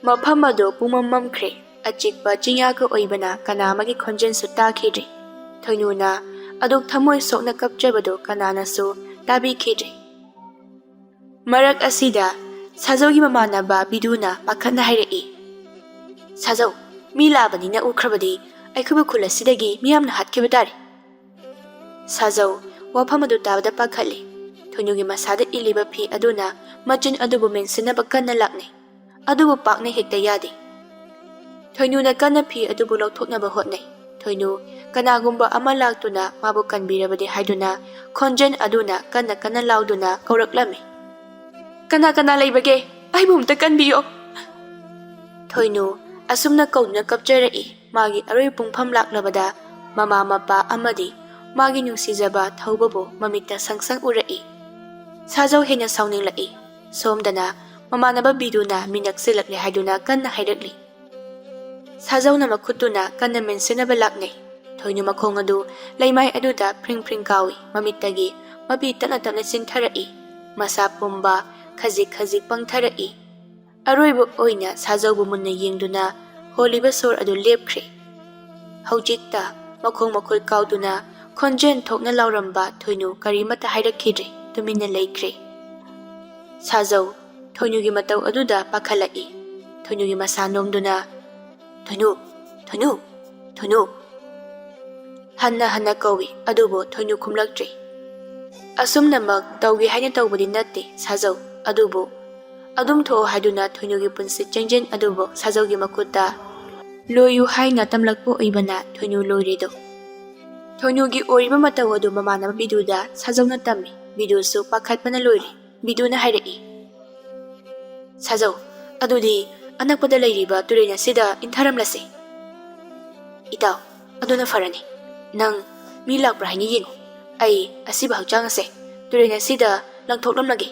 ꯃꯐꯝ ꯑꯗꯨ ꯄꯨꯝꯃꯝ ꯃꯝꯈ꯭ꯔꯦ꯫ ꯑꯆꯤꯛꯄ ꯆꯤꯡꯌꯥꯒ ꯑꯣꯏꯕꯅ ꯀꯅꯥ ꯑꯃꯒꯤ ꯈꯣꯟꯖꯦꯜꯁꯨ ꯇꯥꯈꯤꯗ꯭ꯔꯦ꯫ ꯊꯣꯏꯅꯨꯅ ꯑꯗꯨꯛ ꯊꯃꯣꯏ ꯁꯣꯛꯅ ꯀꯞꯆꯕꯗꯨ ꯀꯅꯥꯅꯁꯨ ꯇꯥꯕꯤꯈꯤꯗ꯭ꯔꯦ꯫ ꯃꯔꯛ ꯑꯁꯤꯗ ꯁꯥꯖꯧꯒꯤ ꯃꯃꯥꯟꯅꯕ ꯕꯤꯗꯨꯅ ꯄꯥꯈꯠꯅ ꯍꯥꯏꯔꯛꯏ, "ꯁꯥꯖꯧ, ꯃꯤ ꯂꯥꯛꯑꯕꯅꯤꯅ ꯎꯈ꯭ꯔꯕꯗꯤ ꯑꯩꯈꯣꯏꯕꯨ ꯈꯨꯜ ꯑꯁꯤꯗꯒꯤ ꯃꯤꯌꯥꯝꯅ ꯍꯥꯠꯈꯤꯕ ꯇꯥꯔꯦ꯫" ꯁꯥꯖꯧ ꯋꯥꯐꯝ ꯑꯗꯨ ꯇꯥꯕꯗ ꯄꯥꯈꯠꯂꯤ꯫ ꯊꯣꯏꯅꯨꯒꯤ ꯃꯁꯥꯗ ꯏꯜꯂꯤꯕ ꯐꯤ ꯑꯗꯨꯅ ꯃꯆꯤꯟ ꯑꯗꯨꯕꯨ ꯃꯦꯟꯁꯤꯟꯅꯕ ꯀꯟꯅ ꯂꯥꯛꯅꯩ, ꯑꯗꯨꯕꯨ ꯄꯥꯛꯅ ꯍꯦꯛꯇ ꯌꯥꯗꯦ꯫ ꯊꯣꯏꯅꯨꯅ ꯀꯟꯅ ꯐꯤ ꯑꯗꯨꯕꯨ ꯂꯧꯊꯣꯛꯅꯕ ꯍꯣꯠꯅꯩ꯫ ꯊꯣꯏꯅꯨ ꯀꯅꯥꯒꯨꯝꯕ ꯑꯃ ꯂꯥꯛꯇꯨꯅ ꯃꯥꯕꯨ ꯀꯟꯕꯤꯔꯕꯗꯤ ꯍꯥꯏꯗꯨꯅ ꯈꯣꯟꯖꯦꯜ ꯑꯗꯨꯅ ꯀꯟꯅ ꯀꯟꯅ ꯂꯥꯎꯗꯨꯅ ꯀꯧꯔꯛꯂꯝꯃꯤ, "ꯀꯅꯥ ꯀꯅꯥ ꯂꯩꯕꯒꯦ? ꯑꯩꯕꯨ ꯑꯝꯇ ꯀꯟꯕꯤꯌꯣ!" ꯊꯣꯏꯅꯨ ꯑꯁꯨꯝꯅ ꯀꯧꯗꯨꯅ ꯀꯞꯆꯔꯛꯏ꯫ ꯃꯥꯒꯤ ꯑꯔꯣꯏꯕ ꯄꯨꯡꯐꯝ ꯂꯥꯛꯂꯕꯗ ꯃꯃꯥ ꯃꯄꯥ ꯑꯃꯗꯤ ꯃꯥꯒꯤ ꯅꯨꯡꯁꯤꯖꯕ ꯊꯧꯕꯕꯨ ꯃꯃꯤꯠꯇ ꯁꯪ ꯁꯪ ꯎꯔꯛꯏ꯫ ꯁꯥꯖꯧ ꯍꯦꯟꯅ ꯁꯥꯎꯅꯤꯡꯂꯛꯏ꯫ ꯁꯣꯝꯗꯅ ꯃꯃꯥꯟꯅꯕ ꯕꯤꯗꯨꯅ ꯃꯤ ꯅꯛꯁꯤꯜꯂꯛꯂꯦ ꯍꯥꯏꯗꯨꯅ ꯀꯟꯅ ꯍꯥꯏꯔꯛꯂꯤ꯫ ꯁꯥꯖꯧꯅ ꯃꯈꯨꯠꯇꯨꯅ ꯀꯟꯅ ꯃꯦꯟꯁꯤꯟꯅꯕ ꯂꯥꯛꯅꯩ꯫ ꯊꯣꯏꯅꯨ ꯃꯈꯣꯡ ꯑꯗꯨ ꯂꯩꯃꯥꯏ ꯑꯗꯨꯗ ꯐ꯭ꯔꯤꯡ ꯐ꯭ꯔꯤꯡ ꯀꯥꯎꯏ꯫ ꯃꯃꯤꯠꯇꯒꯤ ꯃꯄꯤ ꯇꯞꯅ ꯇꯞꯅ ꯆꯤꯡꯊꯔꯛꯏ꯫ ꯃꯁꯥ ꯄꯨꯝꯕ ꯈꯖꯤꯛ ꯈꯖꯤꯛ ꯄꯪꯊꯔꯛꯏ꯫ ꯑꯔꯣꯏꯕ ꯑꯣꯏꯅ ꯁꯥꯖꯧꯕꯨ ꯃꯨꯟꯅ ꯌꯦꯡꯗꯨꯅ ꯍꯣꯜꯂꯤꯕ ꯁꯣꯔ ꯑꯗꯨ ꯂꯦꯞꯈ꯭ꯔꯦ꯫ ꯍꯧꯖꯤꯛꯇ ꯃꯈꯣꯡ ꯃꯈꯨꯠ ꯀꯥꯎꯗꯨꯅ ꯈꯣꯟꯖꯦꯜ ꯊꯣꯛꯅ ꯂꯥꯎꯔꯝꯕ ꯊꯣꯏꯅꯨ ꯀꯔꯤꯃꯠꯇ ꯍꯥꯏꯔꯛꯈꯤꯗ꯭ꯔꯦ, ꯇꯨꯃꯤꯟꯅ ꯂꯩꯈ꯭ꯔꯦ꯫ ꯁꯥꯖꯧ ꯊꯣꯏꯅꯨꯒꯤ ꯃꯇꯧ ꯑꯗꯨꯗ ꯄꯥꯈꯠꯂꯛꯏ꯫ ꯊꯣꯏꯅꯨꯒꯤ ꯃꯁꯥ ꯅꯣꯝꯗꯨꯅ, "ꯊꯣꯏꯅꯨ, ꯊꯣꯏꯅꯨ, ꯊꯣꯏꯅꯨ!" ꯍꯟꯅ ꯍꯟꯅ ꯀꯧꯏ, ꯑꯗꯨꯕꯨ ꯊꯣꯏꯅꯨ ꯈꯨꯝꯂꯛꯇ꯭ꯔꯦ꯫ ꯑꯁꯨꯝꯅꯃꯛ ꯇꯧꯒꯦ ꯍꯥꯏꯅ ꯇꯧꯕꯗꯤ ꯅꯠꯇꯦ ꯁꯥꯖꯧ, ꯑꯗꯨꯕꯨ ꯑꯗꯨꯝ ꯊꯣꯛꯑꯣ ꯍꯥꯏꯗꯨꯅ ꯊꯣꯏꯅꯨꯒꯤ ꯄꯨꯟꯁꯤ ꯆꯦꯡꯖꯦꯜ ꯑꯗꯨꯕꯨ ꯁꯥꯖꯧꯒꯤ ꯃꯈꯨꯠꯇ ꯂꯣꯏꯌꯨ ꯍꯥꯏꯅ ꯇꯝꯂꯛꯄ ꯑꯣꯏꯕꯅ ꯊꯣꯏꯅꯨ ꯂꯣꯏꯔꯦꯗꯣ꯫ ꯊꯣꯏꯅꯨꯒꯤ ꯑꯣꯏꯔꯤꯕ ꯃꯇꯧ ꯑꯗꯨ ꯃꯃꯥꯟꯅꯕ ꯕꯤꯗꯨꯗ ꯁꯥꯖꯧꯅ ꯇꯝꯃꯤ꯫ ꯕꯤꯗꯨꯁꯨ ꯄꯥꯈꯠꯄꯅ ꯂꯣꯏꯔꯦ꯫ ꯕꯤꯗꯨꯅ ꯍꯥꯏꯔꯛꯏ, "ꯁꯥꯖꯧ, ꯑꯗꯨꯗꯤ ꯑꯅꯛꯄꯗ ꯂꯩꯔꯤꯕ ꯇꯨꯔꯦꯜ ꯑꯁꯤꯗ ꯏꯟꯊꯔꯝꯂꯁꯤ꯫" "ꯏꯇꯥꯎ, ꯑꯗꯨꯅ ꯐꯔꯅꯤ꯫ ꯅꯪ ꯃꯤ ꯂꯥꯛꯄ꯭ꯔꯥ ꯍꯥꯏꯅ ꯌꯦꯡꯉꯨ꯫ ꯑꯩ ꯑꯁꯤꯕ ꯍꯛꯆꯥꯡ ꯑꯁꯦ ꯇꯨꯔꯦꯜ ꯑꯁꯤꯗ ꯂꯪꯊꯣꯛꯂꯝꯂꯒꯦ꯫"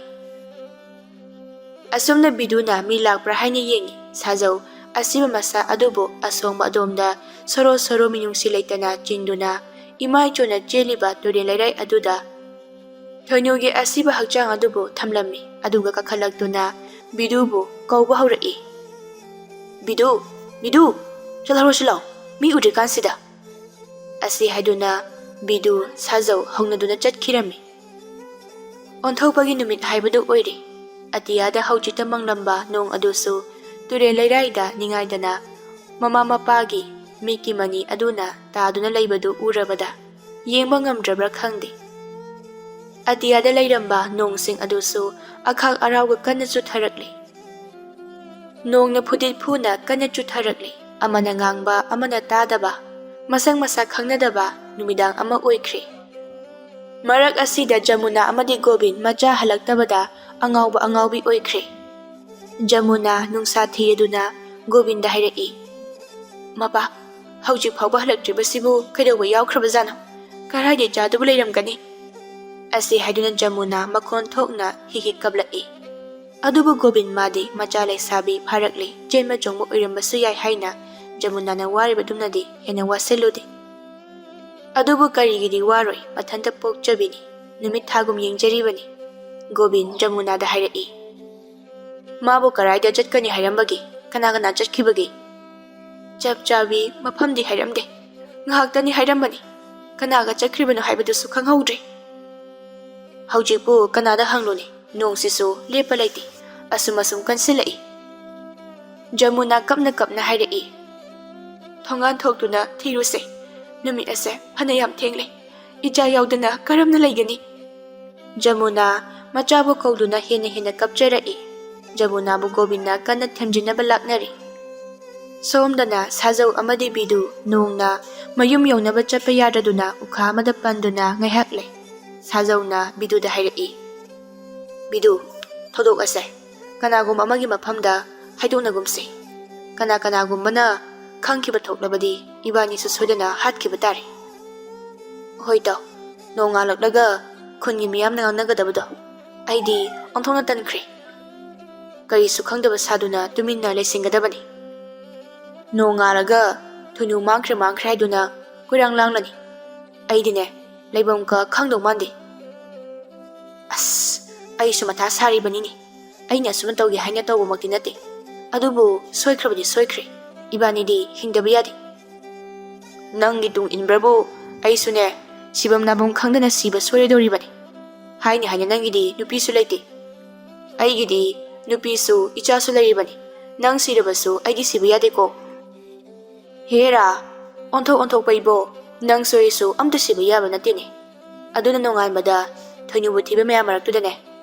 ꯑꯁꯨꯝꯅ ꯕꯤꯗꯨꯅ ꯃꯤ ꯂꯥꯛꯄ꯭ꯔꯥ ꯍꯥꯏꯅ ꯌꯦꯡꯉꯤ꯫ ꯁꯥꯖꯧ ꯑꯁꯤꯕ ꯃꯁꯥ ꯑꯗꯨꯕꯨ ꯑꯁꯣꯡꯕ ꯑꯗꯣꯝꯗ ꯁꯣꯔꯣ ꯁꯣꯔꯣ ꯃꯤꯅꯨꯡꯁꯤ ꯂꯩꯇꯅ ꯆꯤꯡꯗꯨꯅ ꯏꯃꯥꯏ ꯆꯣꯟꯅ ꯆꯦꯜꯂꯤꯕ ꯇꯨꯔꯦꯜ ꯂꯩꯔꯥꯏ ꯑꯗꯨꯗ ꯊꯣꯏꯅꯨꯒꯤ ꯑꯁꯤꯕ ꯍꯛꯆꯥꯡ ꯑꯗꯨꯕꯨ ꯊꯝꯂꯝꯃꯤ꯫ ꯑꯗꯨꯒ ꯀꯥꯈꯠꯂꯛꯇꯨꯅ ꯕꯤꯗꯨꯕꯨ ꯀꯧꯕ ꯍꯧꯔꯛꯏ꯫ "ꯕꯤꯗꯨ, ꯕꯤꯗꯨ, ꯆꯠꯍꯧꯔꯁꯤ ꯂꯥꯎ, ꯃꯤ ꯎꯗ꯭ꯔꯤꯀꯥꯟꯁꯤꯗ꯫" ꯑꯁꯤ ꯍꯥꯏꯗꯨꯅ ꯕꯤꯗꯨ ꯁꯥꯖꯧ ꯍꯧꯅꯗꯨꯅ ꯆꯠꯈꯤꯔꯝꯃꯤ꯫ ꯑꯣꯟꯊꯣꯛꯄꯒꯤ ꯅꯨꯃꯤꯠ ꯍꯥꯏꯕꯗꯨ ꯑꯣꯏꯔꯦ꯫ ꯑꯇꯤꯌꯥꯗ ꯍꯧꯖꯤꯛꯇ ꯃꯪꯂꯝꯕ ꯅꯣꯡ ꯑꯗꯨꯁꯨ ꯇꯨꯔꯦꯜ ꯂꯩꯔꯥꯏꯗ ꯅꯤꯡꯉꯥꯏꯗꯅ ꯃꯃꯥ ꯃꯄꯥꯒꯤ ꯃꯤꯠꯀꯤ ꯃꯅꯤ ꯑꯗꯨꯅ ꯇꯥꯗꯨꯅ ꯂꯩꯕꯗꯨ ꯎꯔꯕꯗ ꯌꯦꯡꯕ ꯉꯝꯗ꯭ꯔꯕ꯭ꯔꯥ ꯈꯪꯗꯦ꯫ ꯑꯇꯤꯌꯥꯗ ꯂꯩꯔꯝꯕ ꯅꯣꯡꯁꯤꯡ ꯑꯗꯨꯁꯨ ꯑꯈꯥꯛ ꯑꯔꯥꯎꯒ ꯀꯟꯅ ꯆꯨꯊꯔꯛꯂꯤ꯫ ꯅꯣꯡꯅ ꯐꯨꯗꯤꯠ ꯐꯨꯅ ꯀꯟꯅ ꯆꯨꯊꯔꯛꯂꯤ꯫ ꯑꯃꯅ ꯉꯥꯡꯕ, ꯑꯃꯅ ꯇꯥꯗꯕ, ꯃꯁꯛ ꯃꯁꯥ ꯈꯪꯅꯗꯕ ꯅꯨꯃꯤꯗꯥꯡ ꯑꯃ ꯑꯣꯏꯈ꯭ꯔꯦ꯫ ꯃꯔꯛ ꯑꯁꯤꯗ ꯖꯃꯨꯅꯥ ꯑꯃꯗꯤ ꯒꯣꯕꯤꯟ ꯃꯆꯥ ꯍꯜꯂꯛꯇꯕꯗ ꯑꯉꯥꯎꯕ ꯑꯉꯥꯎꯕꯤ ꯑꯣꯏꯈ꯭ꯔꯦ꯫ ꯖꯃꯨꯅꯥ ꯅꯨꯡꯁꯥ ꯊꯤꯔꯗꯨꯅ ꯒꯣꯕꯤꯟꯗ ꯍꯥꯏꯔꯛꯏ, "ꯃꯄꯥ, ꯍꯧꯖꯤꯛ ꯐꯥꯎꯕ ꯍꯜꯂꯛꯇ꯭ꯔꯤꯕꯁꯤꯕꯨ ꯀꯩꯗꯧꯕ ꯌꯥꯎꯈ꯭ꯔꯕꯖꯥꯠꯅꯣ? ꯀꯔꯥꯏꯗ ꯆꯥꯗꯨꯕꯨ ꯂꯩꯔꯝꯒꯅꯤ?" ꯑꯁꯤ ꯍꯥꯏꯗꯨꯅ ꯖꯃꯨꯅꯥ ꯃꯈꯣꯟ ꯊꯣꯛꯅ ꯍꯤꯛ ꯍꯤꯛ ꯀꯞꯂꯛꯏ꯫ ꯑꯗꯨꯕꯨ ꯒꯣꯕꯤꯟ ꯃꯥꯗꯤ ꯃꯆꯥ ꯂꯩꯁꯥꯕꯤ ꯐꯥꯔꯛꯂꯦ, ꯆꯦꯟꯕ ꯆꯣꯡꯕ ꯑꯣꯏꯔꯝꯕꯁꯨ ꯌꯥꯏ ꯍꯥꯏꯅ ꯖꯃꯨꯅꯥꯅ ꯋꯥꯔꯤꯕꯗꯨꯝꯅꯗꯤ ꯍꯦꯟꯅ ꯋꯥꯁꯤꯜꯂꯨꯗꯦ꯫ ꯑꯗꯨꯕꯨ ꯀꯔꯤꯒꯤꯗꯤ ꯋꯥꯔꯣꯏ, ꯃꯊꯟꯇ ꯄꯣꯛꯆꯕꯤꯅꯤ, ꯅꯨꯃꯤꯠ ꯊꯥꯒꯨꯝ ꯌꯦꯡꯖꯔꯤꯕꯅꯤ꯫ ꯒꯣꯕꯤꯟ ꯖꯃꯨꯅꯥꯗ ꯍꯥꯏꯔꯛꯏ, "ꯃꯥꯕꯨ ꯀꯔꯥꯏꯗ ꯆꯠꯀꯅꯤ ꯍꯥꯏꯔꯝꯕꯒꯦ? ꯀꯅꯥ ꯀꯅꯥ ꯆꯠꯈꯤꯕꯒꯦ?" "ꯆꯞ ꯆꯥꯕꯤ ꯃꯐꯝꯗꯤ ꯍꯥꯏꯔꯝꯗꯦ, ꯉꯥꯏꯍꯥꯛꯇꯅꯤ ꯍꯥꯏꯔꯝꯕꯅꯤ, ꯀꯅꯥꯒ ꯆꯠꯈ꯭ꯔꯤꯕꯅꯣ ꯍꯥꯏꯕꯗꯨꯁꯨ ꯈꯪꯍꯧꯗ꯭ꯔꯦ꯫ ꯍꯧꯖꯤꯛꯄꯨ ꯀꯅꯥꯗ ꯍꯪꯂꯨꯅꯤ? ꯅꯣꯡꯁꯤꯁꯨ ꯂꯦꯞꯄ ꯂꯩꯇꯦ, ꯑꯁꯨꯝ ꯑꯁꯨꯝ ꯀꯟꯁꯤꯜꯂꯛꯏ꯫" ꯖꯃꯨꯅꯥ ꯀꯞꯅ ꯀꯞꯅ ꯍꯥꯏꯔꯛꯏ, "ꯊꯣꯡꯒꯥꯟ ꯊꯣꯛꯇꯨꯅ ꯊꯤꯔꯨꯁꯦ, ꯅꯨꯃꯤꯠ ꯑꯁꯦ ꯐꯅ ꯌꯥꯝ ꯊꯦꯡꯂꯦ, ꯏꯆꯥ ꯌꯥꯎꯗꯅ ꯀꯔꯝꯅ ꯂꯩꯒꯅꯤ?" ꯖꯃꯨꯅꯥ ꯃꯆꯥꯕꯨ ꯀꯧꯗꯨꯅ ꯍꯦꯟꯅ ꯍꯦꯟꯅ ꯀꯞꯆꯔꯛꯏ꯫ ꯖꯃꯨꯅꯥꯕꯨ ꯒꯣꯕꯤꯟꯅ ꯀꯟꯅ ꯊꯦꯝꯖꯤꯟꯅꯕ ꯂꯥꯛꯅꯔꯤ꯫ ꯁꯣꯝꯗꯅ ꯁꯥꯖꯧ ꯑꯃꯗꯤ ꯕꯤꯗꯨ ꯅꯣꯡꯅ ꯃꯌꯨꯝ ꯌꯧꯅꯕ ꯆꯠꯄ ꯌꯥꯗ꯭ꯔꯗꯨꯅ ꯎꯈꯥ ꯑꯃꯗ ꯄꯟꯗꯨꯅ ꯉꯥꯏꯍꯥꯛ ꯂꯩ꯫ ꯁꯥꯖꯧꯅ ꯕꯤꯗꯨꯗ ꯍꯥꯏꯔꯛꯏ, "ꯕꯤꯗꯨ, ꯊꯧꯗꯣꯛ ꯑꯁꯦ ꯀꯅꯥꯒꯨꯝꯕ ꯑꯃꯒꯤ ꯃꯐꯝꯗ ꯍꯥꯏꯗꯣꯛꯅꯒꯨꯝꯁꯤ꯫ ꯀꯅꯥ ꯀꯅꯥꯒꯨꯝꯕꯅ ꯈꯪꯈꯤꯕ ꯊꯣꯛꯂꯕꯗꯤ ꯏꯕꯥꯅꯤꯁꯨ ꯁꯣꯏꯗꯅ ꯍꯥꯠꯈꯤꯕ ꯇꯥꯔꯦ꯫" "ꯍꯣꯏ ꯇꯥꯎ, ꯅꯣꯡꯉꯥꯜꯂꯛꯂꯒ ꯈꯨꯟꯒꯤ ꯃꯤꯌꯥꯝꯅ ꯉꯥꯡꯅꯒꯗꯕꯗꯣ ꯑꯩꯗꯤ ꯑꯣꯟꯊꯣꯛꯅ ꯇꯟꯈ꯭ꯔꯦ꯫ ꯀꯔꯤꯁꯨ ꯈꯪꯗꯕ ꯁꯥꯗꯨꯅ ꯇꯨꯃꯤꯟꯅ ꯂꯩꯁꯤꯟꯒꯗꯕꯅꯤ꯫ ꯅꯣꯡꯉꯥꯜꯂꯒ ꯊꯣꯏꯅꯨ ꯃꯥꯡꯈ꯭ꯔꯦ ꯃꯥꯡꯈ꯭ꯔꯦ ꯍꯥꯏꯗꯨꯅ ꯀꯣꯏꯔꯥꯡ ꯂꯥꯡꯂꯅꯤ꯫ ꯑꯩꯗꯤꯅꯦ, ꯂꯩꯐꯝꯒ ꯈꯪꯗꯧ ꯃꯥꯟꯗꯦ꯫ ꯑꯁ, ꯑꯩꯁꯨ ꯃꯊꯥ ꯁꯥꯔꯤꯕꯅꯤꯅꯦ꯫ ꯑꯩꯅ ꯑꯁꯨꯝꯅ ꯇꯧꯒꯦ ꯍꯥꯏꯅ ꯇꯧꯕꯃꯛꯇꯤ ꯅꯠꯇꯦ, ꯑꯗꯨꯕꯨ ꯁꯣꯏꯈ꯭ꯔꯕꯗꯤ ꯁꯣꯏꯈ꯭ꯔꯦ꯫ ꯏꯕꯥꯅꯤꯗꯤ ꯍꯤꯡꯗꯕ ꯌꯥꯗꯦ꯫ ꯅꯪꯒꯤ ꯇꯨꯡ ꯏꯟꯕ꯭ꯔꯕꯨ ꯑꯩꯁꯨꯅꯦ, ꯁꯤꯐꯝ ꯅꯥꯐꯝ ꯈꯪꯗꯅ ꯁꯤꯕ ꯁꯣꯏꯔꯗꯧꯔꯤꯕꯅꯤ꯫ ꯍꯥꯏꯅ ꯍꯥꯏꯅ ꯅꯪꯒꯤꯗꯤ ꯅꯨꯄꯤꯁꯨ ꯂꯩꯇꯦ, ꯑꯩꯒꯤꯗꯤ ꯅꯨꯄꯤꯁꯨ ꯏꯆꯥꯁꯨ ꯂꯩꯔꯤꯕꯅꯤ꯫ ꯅꯪ ꯁꯤꯔꯕꯁꯨ ꯑꯩꯗꯤ ꯁꯤꯕ ꯌꯥꯗꯦꯀꯣ꯫ ꯍꯦꯔꯥ, ꯑꯣꯟꯊꯣꯛ ꯑꯣꯟꯊꯣꯛꯄ ꯏꯕꯣ, ꯅꯪ ꯁꯣꯏꯔꯁꯨ ꯑꯝꯇ ꯁꯤꯕ ꯌꯥꯕ ꯅꯠꯇꯦꯅꯦ꯫ ꯑꯗꯨꯅ ꯅꯣꯡꯉꯥꯟꯕꯗ ꯊꯣꯏꯅꯨꯕꯨ ꯊꯤꯕ ꯃꯌꯥꯝ ꯃꯔꯛꯇꯨꯗꯅꯦ,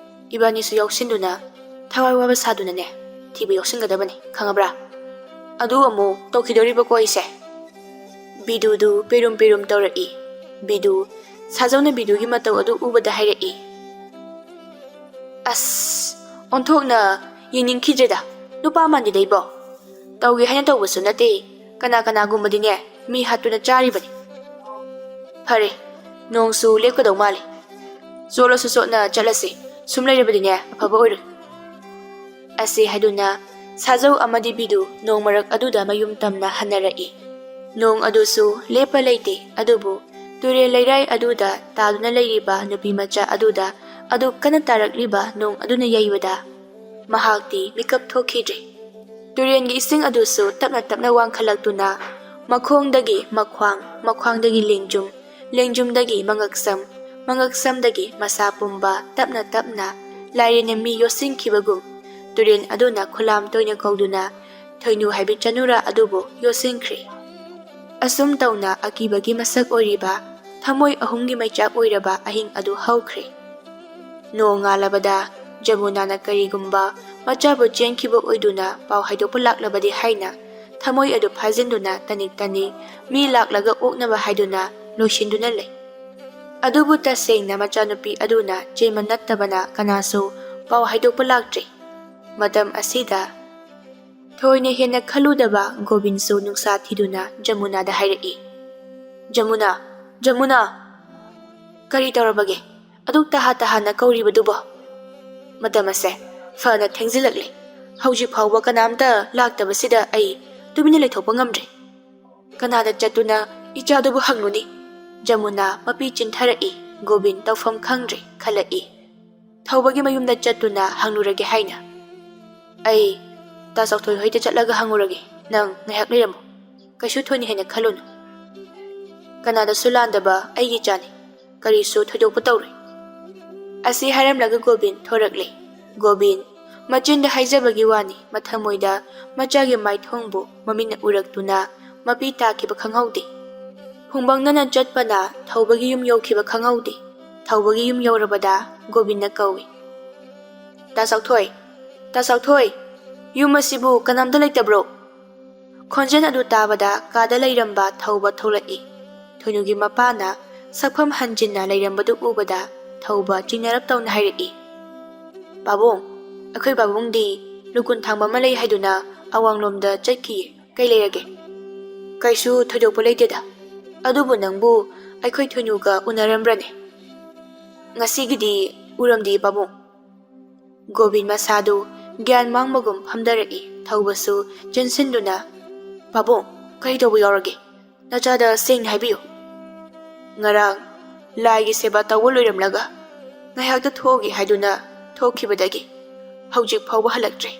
ꯏꯕꯥꯅꯤꯁꯨ ꯌꯥꯎꯁꯤꯟꯗꯨꯅ ꯊꯋꯥꯏ ꯋꯥꯕ ꯁꯥꯗꯨꯅꯅꯦ, ꯊꯤꯕ ꯌꯥꯎꯁꯤꯟꯒꯗꯕꯅꯤ, ꯈꯪꯉꯕ꯭ꯔꯥ? ꯑꯗꯨ ꯑꯃꯨꯛ ꯇꯧꯈꯤꯗꯣꯔꯤꯕꯀꯣ ꯑꯩꯁꯦ꯫" ꯕꯤꯗꯨꯗꯨ ꯄꯤꯔꯨꯝ ꯄꯤꯔꯨꯝ ꯇꯧꯔꯛꯏ꯫ ꯕꯤꯗꯨ, ꯁꯥꯖꯧꯅ ꯕꯤꯗꯨꯒꯤ ꯃꯇꯧ ꯑꯗꯨ ꯎꯕꯗ ꯍꯥꯏꯔꯛꯏ, "ꯑꯁ, ꯑꯣꯟꯊꯣꯛꯅ ꯌꯦꯡꯅꯤꯡꯈꯤꯗ꯭ꯔꯦꯗ, ꯅꯨꯄꯥ ꯃꯥꯟꯗꯦꯗ ꯏꯕꯣ꯫ ꯇꯧꯒꯦ ꯍꯥꯏꯅ ꯇꯧꯕꯁꯨ ꯅꯠꯇꯦ, ꯀꯅꯥ ꯀꯅꯥꯒꯨꯝꯕꯗꯤꯅꯦ, ꯃꯤ ꯍꯥꯠꯇꯨꯅ ꯆꯥꯔꯤꯕꯅꯤ꯫ ꯐꯔꯦ, ꯅꯣꯡꯁꯨ ꯂꯦꯞꯀꯗꯧ ꯃꯥꯜꯂꯦ꯫ ꯆꯣꯠꯂꯁꯨ ꯆꯣꯠꯅ ꯆꯠꯂꯁꯤ, ꯁꯨꯝ ꯂꯩꯔꯕꯗꯤꯅꯦ, ꯑꯐꯕ ꯑꯣꯏꯔꯣꯏ꯫" ꯑꯁꯤ ꯍꯥꯏꯗꯨꯅ ꯁꯥꯖꯧ ꯑꯃꯗꯤ ꯕꯤꯗꯨ ꯅꯣꯡ ꯃꯔꯛ ꯑꯗꯨꯗ ꯃꯌꯨꯝ ꯇꯝꯅ ꯍꯟꯅꯔꯛꯏ꯫ ꯅꯣꯡ ꯑꯗꯨꯁꯨ ꯂꯦꯞꯄ ꯂꯩꯇꯦ, ꯑꯗꯨꯕꯨ ꯇꯨꯔꯦꯜ ꯂꯩꯔꯥꯏ ꯑꯗꯨꯗ ꯇꯥꯗꯨꯅ ꯂꯩꯔꯤꯕ ꯅꯨꯄꯤ ꯃꯆꯥ ꯑꯗꯨꯗ ꯑꯗꯨꯛ ꯀꯟꯅ ꯇꯥꯔꯛꯂꯤꯕ ꯅꯣꯡ ꯑꯗꯨꯅ ꯌꯩꯕꯗ ꯃꯍꯥꯛꯇꯤ ꯃꯤꯀꯞ ꯊꯣꯛꯈꯤꯗ꯭ꯔꯦ꯫ ꯇꯨꯔꯦꯜꯒꯤ ꯏꯁꯤꯡ ꯑꯗꯨꯁꯨ ꯇꯞꯅ ꯇꯞꯅ ꯋꯥꯡꯈꯠꯂꯛꯇꯨꯅ ꯃꯈꯣꯡꯗꯒꯤ ꯃꯈ꯭ꯋꯥꯡ, ꯃꯈ꯭ꯋꯥꯡꯗꯒꯤ ꯂꯦꯡꯖꯨꯝ, ꯂꯦꯡꯖꯨꯝꯗꯒꯤ ꯃꯉꯛꯁꯝ, ꯃꯉꯛꯁꯝꯗꯒꯤ ꯃꯁꯥ ꯄꯨꯝꯕ ꯇꯞꯅ ꯇꯞꯅ ꯂꯥꯏꯔꯦꯟꯅ ꯃꯤ ꯌꯣꯠꯁꯤꯟꯈꯤꯕꯒꯨꯝ ꯇꯨꯔꯦꯜ ꯑꯗꯨꯅ ꯈꯨꯂꯥꯝ ꯇꯣꯏꯅ ꯀꯧꯗꯨꯅ ꯊꯣꯏꯅꯨ ꯍꯥꯏꯕꯤ ꯆꯅꯨꯔꯥ ꯑꯗꯨꯕꯨ ꯌꯣꯠꯁꯤꯟꯈ꯭ꯔꯦ꯫ ꯑꯁꯨꯝ ꯇꯧꯅ ꯑꯀꯤꯕꯒꯤ ꯃꯁꯛ ꯑꯣꯏꯔꯤꯕ ꯊꯃꯣꯏ ꯑꯍꯨꯝꯒꯤ ꯃꯩꯆꯥꯛ ꯑꯣꯏꯔꯕ ꯑꯍꯤꯡ ꯑꯗꯨ ꯍꯧꯈ꯭ꯔꯦ꯫ ꯅꯣꯡ ꯉꯥꯜꯂꯕꯗ ꯖꯃꯨꯅꯥꯅ ꯀꯔꯤꯒꯨꯝꯕ ꯃꯆꯥꯕꯨ ꯆꯦꯟꯈꯤꯕ ꯑꯣꯏꯗꯨꯅ ꯄꯥꯎ ꯍꯥꯏꯗꯣꯛꯄ ꯂꯥꯛꯂꯕꯗꯤ ꯍꯥꯏꯅ ꯊꯃꯣꯏ ꯑꯗꯨ ꯐꯥꯖꯤꯟꯗꯨꯅ ꯇꯅꯤꯛ ꯇꯅꯤꯛ ꯃꯤ ꯂꯥꯛꯂꯒ ꯑꯣꯛꯅꯕ ꯍꯥꯏꯗꯨꯅ ꯂꯣꯏꯁꯤꯟꯗꯨꯅ ꯂꯩ꯫ ꯑꯗꯨꯕꯨ ꯇꯁꯦꯡꯅ ꯃꯆꯥꯅꯨꯄꯤ ꯑꯗꯨꯅ ꯆꯦꯟꯕ ꯅꯠꯇꯕꯅ ꯀꯅꯥꯁꯨ ꯄꯥꯎ ꯍꯥꯏꯗꯣꯛꯄ ꯂꯥꯛꯇ꯭ꯔꯤ꯫ ꯃꯇꯝ ꯑꯁꯤꯗ ꯊꯣꯏꯅ ꯍꯦꯟꯅ ꯈꯜꯂꯨꯗꯕ ꯒꯣꯕꯤꯟꯁꯨ ꯅꯨꯡꯁꯥ ꯊꯤꯗꯨꯅ ꯖꯃꯨꯅꯥꯗ ꯍꯥꯏꯔꯛꯏ, "ꯖꯃꯨꯅꯥ, ꯖꯃꯨꯅꯥ, ꯀꯔꯤ ꯇꯧꯔꯕꯒꯦ? ꯑꯗꯨꯛ ꯇꯍꯥ ꯇꯍꯥꯅ ꯀꯧꯔꯤꯕꯗꯨꯕꯣ? ꯃꯇꯝ ꯑꯁꯦ ꯐꯅ ꯊꯦꯡꯖꯤꯜꯂꯛꯂꯦ꯫ ꯍꯧꯖꯤꯛ ꯐꯥꯎꯕ ꯀꯅꯥꯝꯇ ꯂꯥꯛꯇꯕꯁꯤꯗ ꯑꯩ ꯇꯨꯃꯤꯟꯅ ꯂꯩꯊꯣꯛꯄ ꯉꯝꯗ꯭ꯔꯦ꯫ ꯀꯅꯥꯗ ꯆꯠꯇꯨꯅ ꯏꯆꯥꯗꯨꯕꯨ ꯍꯪꯂꯨꯅꯤ?" ꯖꯃꯨꯅꯥ ꯃꯄꯤ ꯆꯤꯟꯊꯔꯛꯏ꯫ ꯒꯣꯕꯤꯟ ꯇꯧꯐꯝ ꯈꯪꯗ꯭ꯔꯦ ꯈꯜꯂꯛꯏ꯫ ꯊꯧꯕꯒꯤ ꯃꯌꯨꯝꯗ ꯆꯠꯇꯨꯅ ꯍꯪꯂꯨꯔꯒꯦ ꯍꯥꯏꯅ꯫ "ꯑꯩ ꯇꯥ ꯆꯥꯎꯊꯣꯏ ꯍꯣꯏꯗ ꯆꯠꯂꯒ ꯍꯪꯉꯨꯔꯒꯦ꯫ ꯅꯪ ꯉꯥꯏꯍꯥꯛ ꯂꯩꯔꯝꯃꯨ꯫ ꯀꯩꯁꯨ ꯊꯣꯏꯅ ꯍꯦꯟꯅ ꯈꯜꯂꯨꯅꯨ꯫ ꯀꯅꯥꯗꯁꯨ ꯂꯥꯟꯗꯕ ꯑꯩꯒꯤ ꯏꯆꯥꯅꯤ꯫ ꯀꯔꯤꯁꯨ ꯊꯣꯏꯗꯣꯛꯄ ꯇꯧꯔꯣꯏ꯫" ꯑꯁꯤ ꯍꯥꯏꯔꯝꯂꯒ ꯒꯣꯕꯤꯟ ꯊꯣꯔꯛꯂꯦ꯫ ꯒꯣꯕꯤꯟ ꯃꯆꯤꯟꯗ ꯍꯥꯏꯖꯕꯒꯤ ꯋꯥꯅꯤ, ꯃꯊꯃꯣꯏꯗ ꯃꯆꯥꯒꯤ ꯃꯥꯏꯊꯣꯡꯕꯨ ꯃꯃꯤꯠꯅ ꯎꯔꯛꯇꯨꯅ ꯃꯄꯤ ꯇꯥꯈꯤꯕ ꯈꯪꯍꯧꯗꯦ꯫ ꯍꯨꯝꯕꯪꯅꯅ ꯆꯠꯄꯅ ꯊꯧꯕꯒꯤ ꯌꯨꯝ ꯌꯧꯈꯤꯕ ꯈꯪꯍꯧꯗꯦ꯫ ꯊꯧꯕꯒꯤ ꯌꯨꯝ ꯌꯧꯔꯕꯗ ꯒꯣꯕꯤꯟꯅ ꯀꯧꯏ, "ꯇꯥ ꯆꯥꯎꯊꯣꯏ, ꯇꯥ ꯆꯥꯎꯊꯣꯏ, ꯌꯨꯝ ꯑꯁꯤꯕꯨ ꯀꯅꯥꯝꯇ ꯂꯩꯇꯕ꯭ꯔꯣ?" ꯈꯣꯟꯖꯦꯜ ꯑꯗꯨ ꯇꯥꯕꯗ ꯀꯥꯗ ꯂꯩꯔꯝꯕ ꯊꯧꯕ ꯊꯣꯛꯂꯛꯏ꯫ ꯊꯣꯏꯅꯨꯒꯤ ꯃꯄꯥꯅ ꯁꯛꯐꯝ ꯍꯟꯖꯤꯟꯅ ꯂꯩꯔꯝꯕꯗꯨ ꯎꯕꯗ ꯊꯧꯕ ꯆꯤꯡꯅꯔꯞ ꯇꯧꯅ ꯍꯥꯏꯔꯛꯏ, "ꯄꯥꯕꯨꯡ, ꯑꯩꯈꯣꯏ ꯄꯥꯕꯨꯡꯗꯤ ꯂꯨꯀꯨꯟ ꯊꯥꯡꯕ ꯑꯃ ꯂꯩ ꯍꯥꯏꯗꯨꯅ ꯑꯋꯥꯡꯂꯣꯝꯗ ꯆꯠꯈꯤꯌꯦ꯫ ꯀꯩ ꯂꯩꯔꯒꯦ? ꯀꯩꯁꯨ ꯊꯣꯏꯗꯣꯛꯄ ꯂꯩꯇꯦꯗ꯫ ꯑꯗꯨꯕꯨ ꯅꯪꯕꯨ ꯑꯩꯈꯣꯏ ꯊꯣꯏꯅꯨꯒ ꯎꯅꯔꯝꯕ꯭ꯔꯅꯦ?" "ꯉꯁꯤꯒꯤꯗꯤ ꯎꯔꯝꯗꯦ ꯄꯥꯕꯨꯡ꯫" ꯒꯣꯕꯤꯟ ꯃꯁꯥꯗꯨ ꯒ꯭ꯌꯥꯟ ꯃꯥꯡꯕꯒꯨꯝ ꯐꯝꯊꯔꯛꯏ꯫ ꯊꯧꯕꯁꯨ ꯆꯦꯟꯁꯤꯟꯗꯨꯅ, "ꯄꯥꯕꯨꯡ, ꯀꯔꯤ ꯇꯧꯕ ꯌꯥꯎꯔꯒꯦ? ꯅꯆꯥꯗ ꯁꯦꯡꯅ ꯍꯥꯏꯕꯤꯌꯨ꯫ ꯉꯔꯥꯡ ꯂꯥꯏꯒꯤ ꯁꯦꯕꯥ ꯇꯧꯕ ꯂꯣꯏꯔꯝꯂꯒ ꯉꯥꯏꯍꯥꯛꯇ ꯊꯣꯛꯎꯒꯦ ꯍꯥꯏꯗꯨꯅ ꯊꯣꯛꯈꯤꯕꯗꯒꯤ ꯍꯧꯖꯤꯛ ꯐꯥꯎꯕ ꯍꯜꯂꯛꯇ꯭ꯔꯤ꯫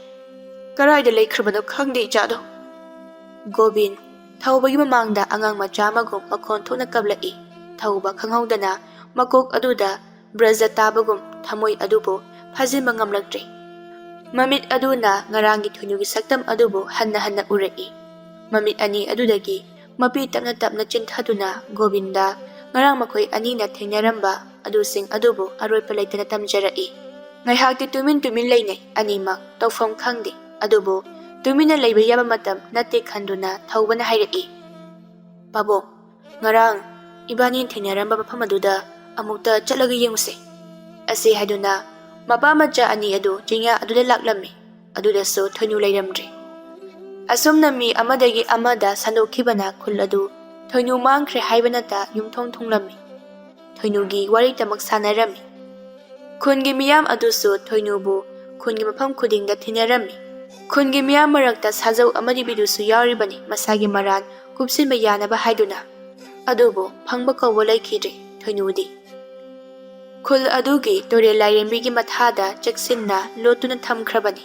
ꯀꯗꯥꯏꯗ ꯂꯩꯈ꯭ꯔꯕꯅꯣ ꯈꯪꯗꯦ ꯏꯆꯥꯗꯣ꯫" ꯒꯣꯕꯤꯟ ꯊꯧꯕꯒꯤ ꯃꯃꯥꯡꯗ ꯑꯉꯥꯡ ꯃꯆꯥ ꯑꯃꯒꯨꯝ ꯃꯈꯣꯟ ꯊꯣꯛꯅ ꯀꯞꯂꯛꯏ꯫ ꯊꯧꯕ ꯈꯪꯍꯧꯗꯅ ꯃꯀꯣꯛ ꯑꯗꯨꯗ ꯕ꯭ꯔꯖ ꯇꯥꯕꯒꯨꯝ ꯊꯃꯣꯏ ꯑꯗꯨꯕꯨ ꯐꯥꯖꯤꯟꯕ ꯉꯝꯂꯛꯇ꯭ꯔꯤ꯫ ꯃꯃꯤꯠ ꯑꯗꯨꯅ ꯉꯔꯥꯡꯒꯤ ꯊꯣꯏꯅꯨꯒꯤ ꯁꯛꯇꯝ ꯑꯗꯨꯕꯨ ꯍꯟꯅ ꯍꯟꯅ ꯎꯔꯛꯏ꯫ ꯃꯃꯤꯠ ꯑꯅꯤ ꯑꯗꯨꯗꯒꯤ ꯃꯄꯤ ꯇꯞꯅ ꯇꯞꯅ ꯆꯤꯡꯊꯗꯨꯅ ꯒꯣꯕꯤꯟꯗ ꯉꯔꯥꯡ ꯃꯈꯣꯏ ꯑꯅꯤꯅ ꯊꯦꯡꯅꯔꯝꯕ ꯑꯗꯨꯁꯤꯡ ꯑꯗꯨꯕꯨ ꯑꯔꯣꯏꯄ ꯂꯩꯇꯅ ꯇꯝꯖꯔꯛꯏ꯫ ꯉꯥꯏꯍꯥꯛꯇꯤ ꯇꯨꯃꯤꯟ ꯇꯨꯃꯤꯟ ꯂꯩꯅꯩ ꯑꯅꯤꯃꯛ, ꯇꯧꯐꯝ ꯈꯪꯗꯦ꯫ ꯑꯗꯨꯕꯨ ꯇꯨꯃꯤꯟꯅ ꯂꯩꯕ ꯌꯥꯕ ꯃꯇꯝ ꯅꯠꯇꯦ ꯈꯟꯗꯨꯅ ꯊꯧꯕꯅ ꯍꯥꯏꯔꯛꯏ, "ꯄꯥꯕꯨꯡ, ꯉꯔꯥꯡ ꯏꯕꯥꯅꯤ ꯊꯦꯡꯅꯔꯝꯕ ꯃꯐꯝ ꯑꯗꯨꯗ ꯑꯃꯨꯛꯇ ꯆꯠꯂꯒ ꯌꯦꯡꯉꯨꯁꯦ" ꯑꯁꯤ ꯍꯥꯏꯗꯨꯅ ꯃꯄꯥ ꯃꯆꯥ ꯑꯅꯤ ꯑꯗꯨ ꯆꯤꯡꯌꯥ ꯑꯗꯨꯗ ꯂꯥꯛꯂꯝꯃꯤ꯫ ꯑꯗꯨꯗꯁꯨ ꯊꯣꯏꯅꯨ ꯂꯩꯔꯝꯗ꯭ꯔꯦ꯫ ꯑꯁꯨꯝꯅ ꯃꯤ ꯑꯃꯗꯒꯤ ꯑꯃꯗ ꯁꯟꯗꯣꯛꯈꯤꯕꯅ ꯈꯨꯜ ꯑꯗꯨ ꯊꯣꯏꯅꯨ ꯃꯥꯡꯈ꯭ꯔꯦ ꯍꯥꯏꯕꯅꯇ ꯌꯨꯝꯊꯣꯡ ꯊꯨꯡꯂꯝꯃꯤ꯫ ꯊꯣꯏꯅꯨꯒꯤ ꯋꯥꯔꯤꯇꯃꯛ ꯁꯥꯟꯅꯔꯝꯃꯤ꯫ ꯈꯨꯟꯒꯤ ꯃꯤꯌꯥꯝ ꯑꯗꯨꯁꯨ ꯊꯣꯏꯅꯨꯕꯨ ꯈꯨꯟꯒꯤ ꯃꯐꯝ ꯈꯨꯗꯤꯡꯗ ꯊꯤꯅꯔꯝꯃꯤ꯫ ꯈꯨꯟꯒꯤ ꯃꯤꯌꯥꯝ ꯃꯔꯛꯇ ꯁꯥꯖꯧ ꯑꯃꯗꯤ ꯕꯤꯗꯨꯁꯨ ꯌꯥꯎꯔꯤꯕꯅꯤ, ꯃꯁꯥꯒꯤ ꯃꯔꯥꯜ ꯀꯨꯞꯁꯤꯟꯕ ꯌꯥꯅꯕ ꯍꯥꯏꯗꯨꯅ꯫ ꯑꯗꯨꯕꯨ ꯐꯪꯕ ꯀꯧꯕ ꯂꯩꯈꯤꯗ꯭ꯔꯦ ꯊꯣꯏꯅꯨꯗꯤ꯫ ꯈꯨꯜ ꯑꯗꯨꯒꯤ ꯇꯨꯔꯦꯜ ꯂꯥꯏꯔꯦꯝꯕꯤꯒꯤ ꯃꯊꯥꯗ ꯆꯦꯛꯁꯤꯟꯅ ꯂꯣꯠꯇꯨꯅ ꯊꯝꯈ꯭ꯔꯕꯅꯤ꯫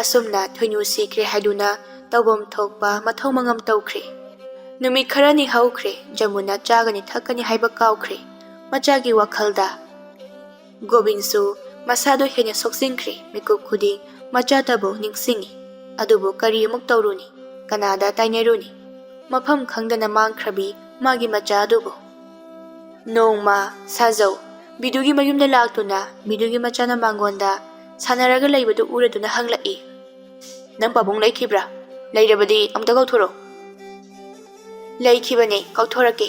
ꯑꯁꯨꯝꯅ ꯊꯣꯏꯅꯨ ꯁꯤꯈ꯭ꯔꯦ ꯍꯥꯏꯗꯨꯅ ꯇꯧꯐꯝ ꯊꯣꯛꯄ ꯃꯊꯧ ꯃꯉꯝ ꯇꯧꯈ꯭ꯔꯦ꯫ ꯅꯨꯃꯤꯠ ꯈꯔꯅꯤ ꯍꯧꯈ꯭ꯔꯦ, ꯖꯃꯨꯅ ꯆꯥꯒꯅꯤ ꯊꯛꯀꯅꯤ ꯍꯥꯏꯕ ꯀꯥꯎꯈ꯭ꯔꯦ꯫ ꯃꯆꯥꯒꯤ ꯋꯥꯈꯜꯗ ꯒꯣꯕꯤꯟꯁꯨ ꯃꯁꯥꯗꯣ ꯍꯦꯟꯅ ꯁꯣꯛꯆꯤꯟꯈ꯭ꯔꯦ꯫ ꯃꯤꯀꯨꯞ ꯈꯨꯗꯤꯡ ꯃꯆꯥꯇꯕꯨ ꯅꯤꯡꯁꯤꯡꯉꯤ꯫ ꯑꯗꯨꯕꯨ ꯀꯔꯤ ꯑꯃꯨꯛ ꯇꯧꯔꯨꯅꯤ? ꯀꯅꯥꯗ ꯇꯥꯏꯅꯔꯨꯅꯤ? ꯃꯐꯝ ꯈꯪꯗꯅ ꯃꯥꯡꯈ꯭ꯔꯕꯤ ꯃꯥꯒꯤ ꯃꯆꯥ ꯑꯗꯨꯕꯨ꯫ ꯅꯣꯡꯃ ꯁꯥꯖꯧ ꯕꯤꯗꯨꯒꯤ ꯃꯌꯨꯝꯗ ꯂꯥꯛꯇꯨꯅ ꯕꯤꯗꯨꯒꯤ ꯃꯆꯥꯅ ꯃꯉꯣꯟꯗ ꯁꯥꯟꯅꯔꯒ ꯂꯩꯕꯗꯨ ꯎꯔꯗꯨꯅ ꯍꯪꯂꯛꯏ, "ꯅꯪ ꯄꯥꯕꯨꯡ ꯂꯩꯈꯤꯕ꯭ꯔꯥ? ꯂꯩꯔꯕꯗꯤ ꯑꯝꯇ ꯀꯧꯊꯣꯔꯛꯎ꯫" "ꯂꯩꯈꯤꯕꯅꯦ, ꯀꯧꯊꯣꯔꯛꯀꯦ"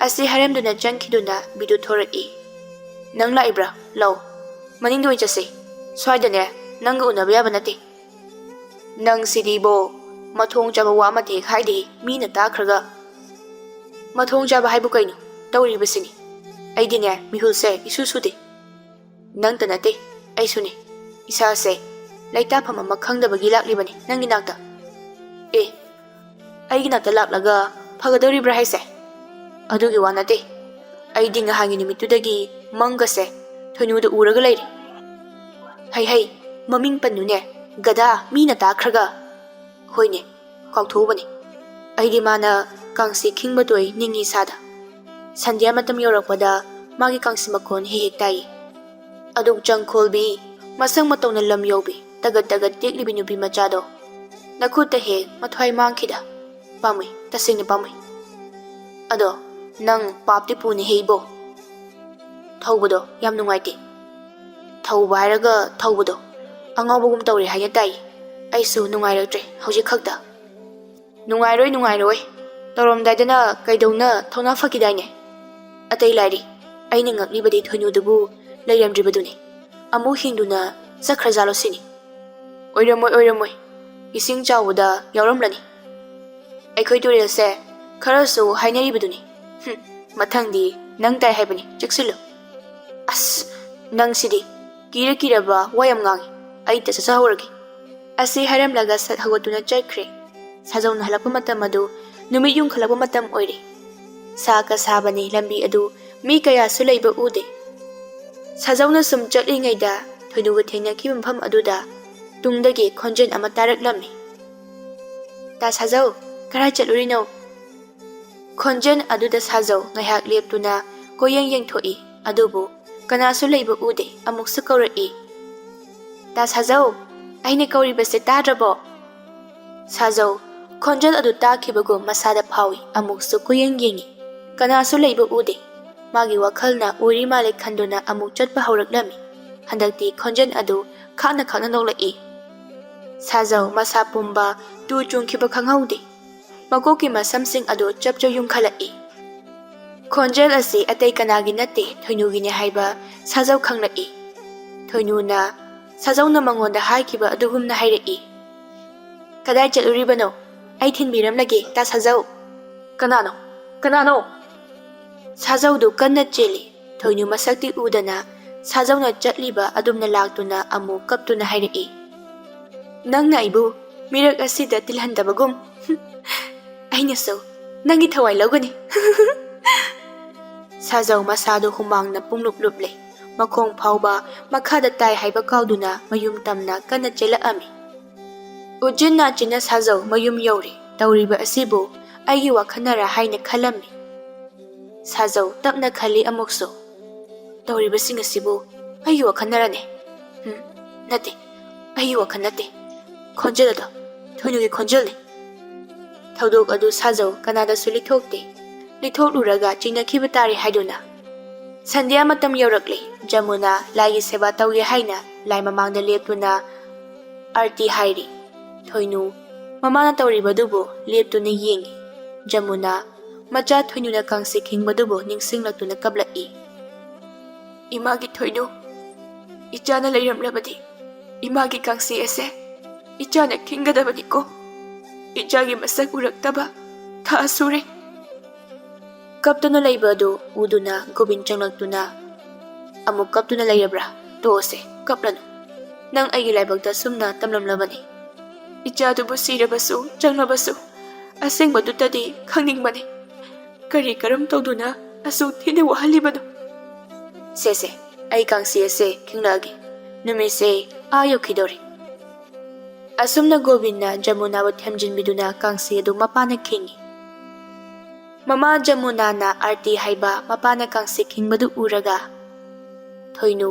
ꯑꯁꯤ ꯍꯥꯏꯔꯝꯗꯨꯅ ꯆꯪꯈꯤꯗꯨꯅ ꯕꯤꯗꯨ ꯊꯣꯔꯛꯏ꯫ "ꯅꯪ ꯂꯥꯛꯏꯕ꯭ꯔꯥ? ꯂꯥꯛꯑꯣ, ꯃꯅꯤꯡꯗ ꯑꯣꯏꯅ ꯆꯠꯁꯤ꯫ ꯁ꯭ꯋꯥꯏꯗꯅꯦ, ꯅꯪꯒ ꯎꯅꯕ ꯌꯥꯕ ꯅꯠꯇꯦ꯫ ꯅꯪ ꯁꯤꯗꯤꯕꯣ, ꯃꯊꯣꯡ ꯆꯥꯕ ꯋꯥ ꯑꯃꯇ ꯍꯦꯛ ꯍꯥꯏꯗꯦ, ꯃꯤꯅ ꯇꯥꯈ꯭ꯔꯒ꯫" "ꯃꯊꯣꯡ ꯆꯥꯕ ꯍꯥꯏꯕꯨ ꯀꯩꯅꯣ? ꯇꯧꯔꯤꯕꯁꯤꯅꯤ꯫ ꯑꯩꯗꯤꯅꯦ, ꯃꯤꯍꯨꯜꯁꯦ ꯏꯁꯨ ꯁꯨꯗꯦ꯫ ꯅꯪꯇ ꯅꯠꯇꯦ, ꯑꯩꯁꯨꯅꯤ꯫ ꯏꯁꯥꯁꯦ ꯂꯩꯇꯥꯐꯝ ꯑꯃ ꯈꯪꯗꯕꯒꯤ ꯂꯥꯛꯂꯤꯕꯅꯤ ꯅꯪꯒꯤ ꯅꯥꯛꯇ꯫ ꯑꯦ, ꯑꯩꯒꯤ ꯅꯥꯛꯇ ꯂꯥꯛꯂꯒ ꯐꯒꯗꯧꯔꯤꯕ꯭ꯔꯥ ꯍꯥꯏꯁꯦ? ꯑꯗꯨꯒꯤ ꯋꯥ ꯅꯠꯇꯦ꯫ ꯑꯩꯗꯤ ꯉꯍꯥꯟꯒꯤ ꯅꯨꯃꯤꯠꯇꯨꯗꯒꯤ ꯃꯪꯒꯁꯦ ꯊꯣꯏꯅꯨꯗ ꯎꯔꯒ ꯂꯩꯔꯦ꯫ ꯍꯩ ꯍꯩ, ꯃꯃꯤꯡ ꯄꯟꯅꯨꯅꯦ, ꯒꯗꯥ, ꯃꯤꯅ ꯇꯥꯈ꯭ꯔꯒ꯫ ꯍꯣꯏꯅꯦ, ꯀꯥꯎꯊꯣꯛꯎꯕꯅꯤ꯫ ꯑꯩꯗꯤ ꯃꯥꯅ ꯀꯥꯡꯁꯤ ꯈꯤꯡꯕꯗꯣꯏ ꯅꯤꯡꯉꯤ ꯁꯥꯗ꯫ ꯁꯟꯙ꯭ꯌꯥ ꯃꯇꯝ ꯌꯧꯔꯛꯄꯗ ꯃꯥꯒꯤ ꯀꯥꯡꯁꯤ ꯃꯈꯣꯟ ꯍꯦꯛ ꯍꯦꯛ ꯇꯥꯏ꯫ ꯑꯗꯨ ꯆꯪꯈꯣꯜꯕꯤ, ꯃꯁꯛ ꯃꯇꯧꯅ ꯂꯝ ꯌꯧꯕꯤ, ꯇꯒꯠ ꯇꯒꯠ ꯇꯦꯛꯂꯤꯕꯤ ꯅꯨꯄꯤ ꯃꯆꯥꯗꯣ꯫ ꯅꯈꯨꯠꯇ ꯍꯦꯛ ꯃꯊ꯭ꯋꯥꯏ ꯃꯥꯡꯈꯤꯗ꯫ ꯄꯥꯝꯃꯨꯏ, ꯇꯁꯦꯡꯅ ꯄꯥꯝꯃꯨꯏ꯫ ꯑꯗꯣ ꯅꯪ ꯄꯥꯞꯇꯤ ꯄꯨꯅꯤ ꯍꯦ ꯏꯕꯣ꯫ ꯊꯧꯕꯗꯣ ꯌꯥꯝ ꯅꯨꯡꯉꯥꯏꯇꯦ꯫ ꯊꯧꯕ ꯍꯥꯏꯔꯒ ꯊꯧꯕꯗꯣ ꯑꯉꯥꯎꯕꯒꯨꯝ ꯇꯧꯔꯦ ꯍꯥꯏꯅ ꯇꯥꯏ꯫ ꯑꯩꯁꯨ ꯅꯨꯡꯉꯥꯏꯔꯛꯇ꯭ꯔꯦ ꯍꯧꯖꯤꯛ ꯈꯛꯇ꯫ ꯅꯨꯡꯉꯥꯏꯔꯣꯏ, ꯅꯨꯡꯉꯥꯏꯔꯣꯏ꯫ ꯇꯧꯔꯝꯗꯥꯏꯗꯅ ꯀꯩꯗꯧꯅ ꯊꯧꯅꯥ ꯐꯈꯤꯗꯥꯏꯅꯦ? ꯑꯇꯩ ꯂꯥꯏꯔꯤ, ꯑꯩꯅ ꯉꯛꯂꯤꯕꯗꯤ ꯊꯣꯏꯅꯨꯗꯨꯕꯨ ꯂꯩꯔꯝꯗ꯭ꯔꯤꯕꯗꯨꯅꯤ꯫ ꯑꯃꯨꯛ ꯍꯤꯡꯗꯨꯅ ꯆꯠꯈ꯭ꯔꯖꯥꯠꯂꯣ ꯁꯤꯅꯤ꯫ ꯑꯣꯏꯔꯝꯃꯣꯏ, ꯑꯣꯏꯔꯝꯃꯣꯏ꯫ ꯏꯁꯤꯡ ꯆꯥꯎꯕꯗ ꯌꯥꯎꯔꯝꯂꯅꯤ꯫ ꯑꯩꯈꯣꯏ ꯇꯨꯔꯦꯜꯁꯦ ꯈꯔꯁꯨ ꯍꯥꯏꯅꯔꯤꯕꯗꯨꯅꯤ꯫ ꯍꯨꯝ, ꯃꯊꯪꯗꯤ ꯅꯪ ꯇꯥꯏ ꯍꯥꯏꯕꯅꯤ, ꯆꯦꯛꯁꯤꯜꯂꯨ꯫ ꯑꯁ, ꯅꯪꯁꯤꯗꯤ ꯀꯤꯔ ꯀꯤꯔꯕ ꯋꯥ ꯌꯥꯝ ꯉꯥꯡꯉꯤ꯫ ꯑꯩ ꯇ ꯆꯠꯆꯍꯧꯔꯒꯦ꯫ ꯑꯁꯤ ꯍꯥꯏꯔꯝꯂꯒ ꯁꯠ ꯍꯧꯒꯠꯇꯨꯅ ꯆꯠꯈ꯭ꯔꯦ꯫ ꯁꯥꯖꯧꯅ ꯍꯜꯂꯛꯄ ꯃꯇꯝ ꯑꯗꯨ ꯅꯨꯃꯤꯠ ꯌꯨꯡꯈꯠꯂꯛꯄ ꯃꯇꯝ ꯑꯣꯏꯔꯦ꯫ ꯁꯥꯒ ꯁꯥꯕꯅꯤ, ꯂꯝꯕꯤ ꯑꯗꯨ ꯃꯤ ꯀꯌꯥꯁꯨ ꯂꯩꯕ ꯎꯗꯦ꯫ ꯁꯥꯖꯧꯅ ꯁꯨꯝ ꯆꯠꯂꯤꯉꯩꯗ ꯊꯣꯏꯅꯨꯒ ꯊꯦꯡꯅꯈꯤꯕ ꯃꯐꯝ ꯑꯗꯨꯗ ꯇꯨꯡꯗꯒꯤ ꯈꯣꯟꯖꯦꯜ ꯑꯃ ꯇꯥꯔꯛꯂꯝꯃꯤ꯫ "ꯇꯥ ꯁꯥꯖꯧ, ꯀꯔꯥꯏ ꯆꯠꯂꯨꯔꯤꯅꯣ?" ꯈꯣꯟꯖꯦꯜ ꯑꯗꯨꯗ ꯁꯥꯖꯧ ꯉꯥꯏꯍꯥꯛ ꯂꯦꯞꯇꯨꯅ ꯀꯣꯏꯌꯦꯡ ꯌꯦꯡꯊꯣꯛꯏ, ꯑꯗꯨꯕꯨ ꯀꯅꯥꯁꯨ ꯂꯩꯕ ꯎꯗꯦ꯫ ꯑꯃꯨꯛꯁꯨ ꯀꯧꯔꯛꯏ, "ꯇꯥ ꯁꯥꯖꯧ, ꯑꯩꯅ ꯀꯧꯔꯤꯕꯁꯦ ꯇꯥꯗ꯭ꯔꯕꯣ?" ꯁꯥꯖꯧ ꯈꯣꯟꯖꯦꯜ ꯑꯗꯨ ꯇꯥꯈꯤꯕꯒꯨꯝ ꯃꯁꯥꯗ ꯐꯥꯎꯏ꯫ ꯑꯃꯨꯛꯁꯨ ꯀꯣꯏꯌꯦꯡ ꯌꯦꯡꯏ, ꯀꯅꯥꯁꯨ ꯂꯩꯕ ꯎꯗꯦ꯫ ꯃꯥꯒꯤ ꯋꯥꯈꯜꯅ ꯑꯣꯏꯔꯤ ꯃꯥꯜꯂꯦ ꯈꯟꯗꯨꯅ ꯑꯃꯨꯛ ꯆꯠꯄ ꯍꯧꯔꯛꯂꯝꯃꯤ꯫ ꯍꯟꯗꯛꯇꯤ ꯈꯣꯟꯖꯦꯜ ꯑꯗꯨ ꯈꯥꯛꯅ ꯈꯥꯛꯅ ꯅꯣꯛꯂꯛꯏ꯫ ꯁꯥꯖꯧ ꯃꯁꯥ ꯄꯨꯝꯕ ꯇꯨ ꯆꯨꯡꯈꯤꯕ ꯈꯪꯍꯧꯗꯦ꯫ ꯃꯀꯣꯛꯀꯤ ꯃꯁꯝꯁꯤꯡ ꯑꯗꯨ ꯆꯞ ꯆꯞ ꯌꯨꯡꯈꯠꯂꯛꯏ꯫ ꯈꯣꯟꯖꯦꯜ ꯑꯁꯤ ꯑꯇꯩ ꯀꯅꯥꯒꯤ ꯅꯠꯇꯦ, ꯊꯣꯏꯅꯨꯒꯤꯅꯤ ꯍꯥꯏꯕ ꯁꯥꯖꯧ ꯈꯪꯂꯛꯏ꯫ ꯊꯣꯏꯅꯨꯅ ꯁꯥꯖꯧꯅ ꯃꯉꯣꯟꯗ ꯍꯥꯏꯈꯤꯕ ꯑꯗꯨꯒꯨꯝꯅ ꯍꯥꯏꯔꯛꯏ, "ꯀꯗꯥꯏ ꯆꯠꯂꯨꯔꯤꯕꯅꯣ? ꯑꯩ ꯊꯤꯟꯕꯤꯔꯝꯂꯒꯦ, ꯇꯥ ꯁꯥꯖꯧ!" "ꯀꯅꯥꯅꯣ? ꯀꯅꯥꯅꯣ?" ꯁꯥꯖꯧꯗꯨ ꯀꯟꯅ ꯆꯦꯜꯂꯤ꯫ ꯊꯣꯏꯅꯨ ꯃꯁꯛꯇꯤ ꯎꯗꯅ ꯁꯥꯖꯧꯅ ꯆꯠꯂꯤꯕ ꯑꯗꯨꯝꯅ ꯂꯥꯛꯇꯨꯅ ꯑꯃꯨꯛ ꯀꯞꯇꯨꯅ ꯍꯥꯏꯔꯛꯏ, ꯅꯪꯅ ꯑꯩꯕꯨ ꯃꯤꯔꯛ ꯑꯁꯤꯗ ꯇꯤꯜꯍꯟꯗꯕꯒꯨꯝ ꯑꯩꯅꯁꯨ ꯅꯪꯒꯤ ꯊꯋꯥꯏ ꯂꯧꯒꯅꯤ꯫ ꯁꯥꯖꯧ ꯃꯁꯥꯗꯨ ꯍꯨꯃꯥꯡꯅ ꯄꯨꯡꯂꯨꯞ ꯂꯨꯞꯂꯦ꯫ ꯃꯈꯣꯡ ꯐꯥꯎꯕ ꯃꯈꯥꯗ ꯇꯥꯏ ꯍꯥꯏꯕ ꯀꯥꯎꯗꯨꯅ ꯃꯌꯨꯝ ꯇꯝꯅ ꯀꯟꯅ ꯆꯦꯜꯂꯛꯑꯝꯃꯤ꯫ ꯎꯆꯤꯟ ꯅꯥꯆꯤꯟꯅ ꯁꯥꯖꯧ ꯃꯌꯨꯝ ꯌꯧꯔꯦ꯫ ꯇꯧꯔꯤꯕ ꯑꯁꯤꯕꯨ ꯑꯩꯒꯤ ꯋꯥꯈꯜꯅꯔ ꯍꯥꯏꯅ ꯈꯜꯂꯝꯃꯤ꯫ ꯁꯥꯖꯧ ꯇꯞꯅ ꯈꯜꯂꯤ ꯑꯃꯨꯛꯁꯨ꯫ ꯇꯧꯔꯤꯕꯁꯤꯡ ꯑꯁꯤꯕꯨ ꯑꯩꯒꯤ ꯋꯥꯈꯜꯅꯔꯅꯦ? ꯎꯝ, ꯅꯠꯇꯦ, ꯑꯩꯒꯤ ꯋꯥꯈꯜ ꯅꯠꯇꯦ꯫ ꯈꯣꯟꯖꯦꯜ ꯑꯗꯣ ꯊꯣꯏꯅꯨꯒꯤ ꯈꯣꯟꯖꯦꯜꯅꯤ꯫ ꯊꯧꯗꯣꯛ ꯑꯗꯨ ꯁꯥꯖꯧ ꯀꯅꯥꯗꯁꯨ ꯂꯤꯊꯣꯛꯇꯦ꯫ ꯂꯤꯊꯣꯛꯂꯨꯔꯒ ꯆꯤꯡꯅꯈꯤꯕ ꯇꯥꯔꯦ ꯍꯥꯏꯗꯨꯅ꯫ ꯁꯟꯙ꯭ꯌꯥ ꯃꯇꯝ ꯌꯧꯔꯛꯂꯦ꯫ ꯖꯃꯨꯅꯥ ꯂꯥꯏꯒꯤ ꯁꯦꯕꯥ ꯇꯧꯒꯦ ꯍꯥꯏꯅ ꯂꯥꯏ ꯃꯃꯥꯡꯗ ꯂꯦꯞꯇꯨꯅ ꯑꯥꯔꯇꯤ ꯍꯥꯏꯔꯤ꯫ ꯊꯣꯏꯅꯨ ꯃꯃꯥꯅ ꯇꯧꯔꯤꯕꯗꯨꯕꯨ ꯂꯦꯞꯇꯨꯅ ꯌꯦꯡꯉꯤ꯫ ꯖꯃꯨꯅꯥ ꯃꯆꯥ ꯊꯣꯏꯅꯨꯅ ꯀꯥꯡꯁꯤ ꯈꯤꯡꯕꯗꯨꯕꯨ ꯅꯤꯡꯁꯤꯡꯂꯛꯇꯨꯅ ꯀꯞꯂꯛꯏ꯫ ꯏꯃꯥꯒꯤ ꯊꯣꯏꯅꯨ, ꯏꯆꯥꯅ ꯂꯩꯔꯝꯂꯕꯗꯤ ꯏꯃꯥꯒꯤ ꯀꯥꯡꯁꯤ ꯑꯁꯦ ꯏꯆꯥꯅ ꯈꯤꯡꯒꯗꯕꯅꯤꯀꯣ꯫ ꯏꯆꯥꯒꯤ ꯃꯁꯛ ꯎꯔꯛꯇꯕ ꯊꯥ ꯁꯨꯔꯦ꯫ ꯀꯞꯇꯨꯅ ꯂꯩꯕ ꯑꯗꯨ ꯎꯗꯨꯅ ꯒꯣꯕꯤꯟ ꯆꯪꯂꯛꯇꯨꯅ, "ꯑꯃꯨꯛ ꯀꯞꯇꯨꯅ ꯂꯩꯔꯕ꯭ꯔꯥ? ꯇꯣꯛꯑꯁꯦ, ꯀꯞꯂꯅꯨ꯫ ꯅꯪ ꯑꯩꯒꯤ ꯂꯥꯏꯕꯛꯇ ꯁꯨꯝꯅ ꯇꯝꯂꯝꯂꯕꯅꯤ꯫ ꯏꯆꯥꯗꯨꯕꯨ ꯁꯤꯔꯕꯁꯨ ꯆꯪꯂꯕꯁꯨ ꯑꯁꯦꯡꯕꯗꯨꯇꯗꯤ ꯈꯪꯅꯤꯡꯕꯅꯤ꯫ ꯀꯔꯤ ꯀꯔꯝ ꯇꯧꯗꯨꯅ ꯑꯁꯨꯛ ꯊꯤꯅ ꯋꯥꯍꯜꯂꯤꯕꯅꯣ?" "ꯁꯦ ꯁꯦ, ꯑꯩ ꯀꯥꯡꯁꯤ ꯑꯁꯦ ꯈꯤꯡꯂꯛꯑꯒꯦ꯫ ꯅꯨꯃꯤꯠꯁꯦ ꯑꯥ ꯌꯧꯈꯤꯗꯧꯔꯦ꯫" ꯑꯁꯨꯝꯅ ꯒꯣꯕꯤꯟꯅ ꯖꯃꯨꯅꯥꯕꯨ ꯊꯦꯝꯖꯤꯟꯕꯤꯗꯨꯅ ꯀꯥꯡꯁꯤ ꯑꯗꯨ ꯃꯄꯥꯅ ꯈꯤꯡꯉꯤ꯫ ꯃꯃꯥ ꯖꯃꯨꯅꯥꯅ ꯑꯥꯔꯇꯤ ꯍꯥꯏꯕ ꯃꯄꯥꯅ ꯀꯥꯡꯁꯤ ꯈꯤꯡꯕꯗꯨ ꯎꯔꯒ ꯊꯣꯏꯅꯨ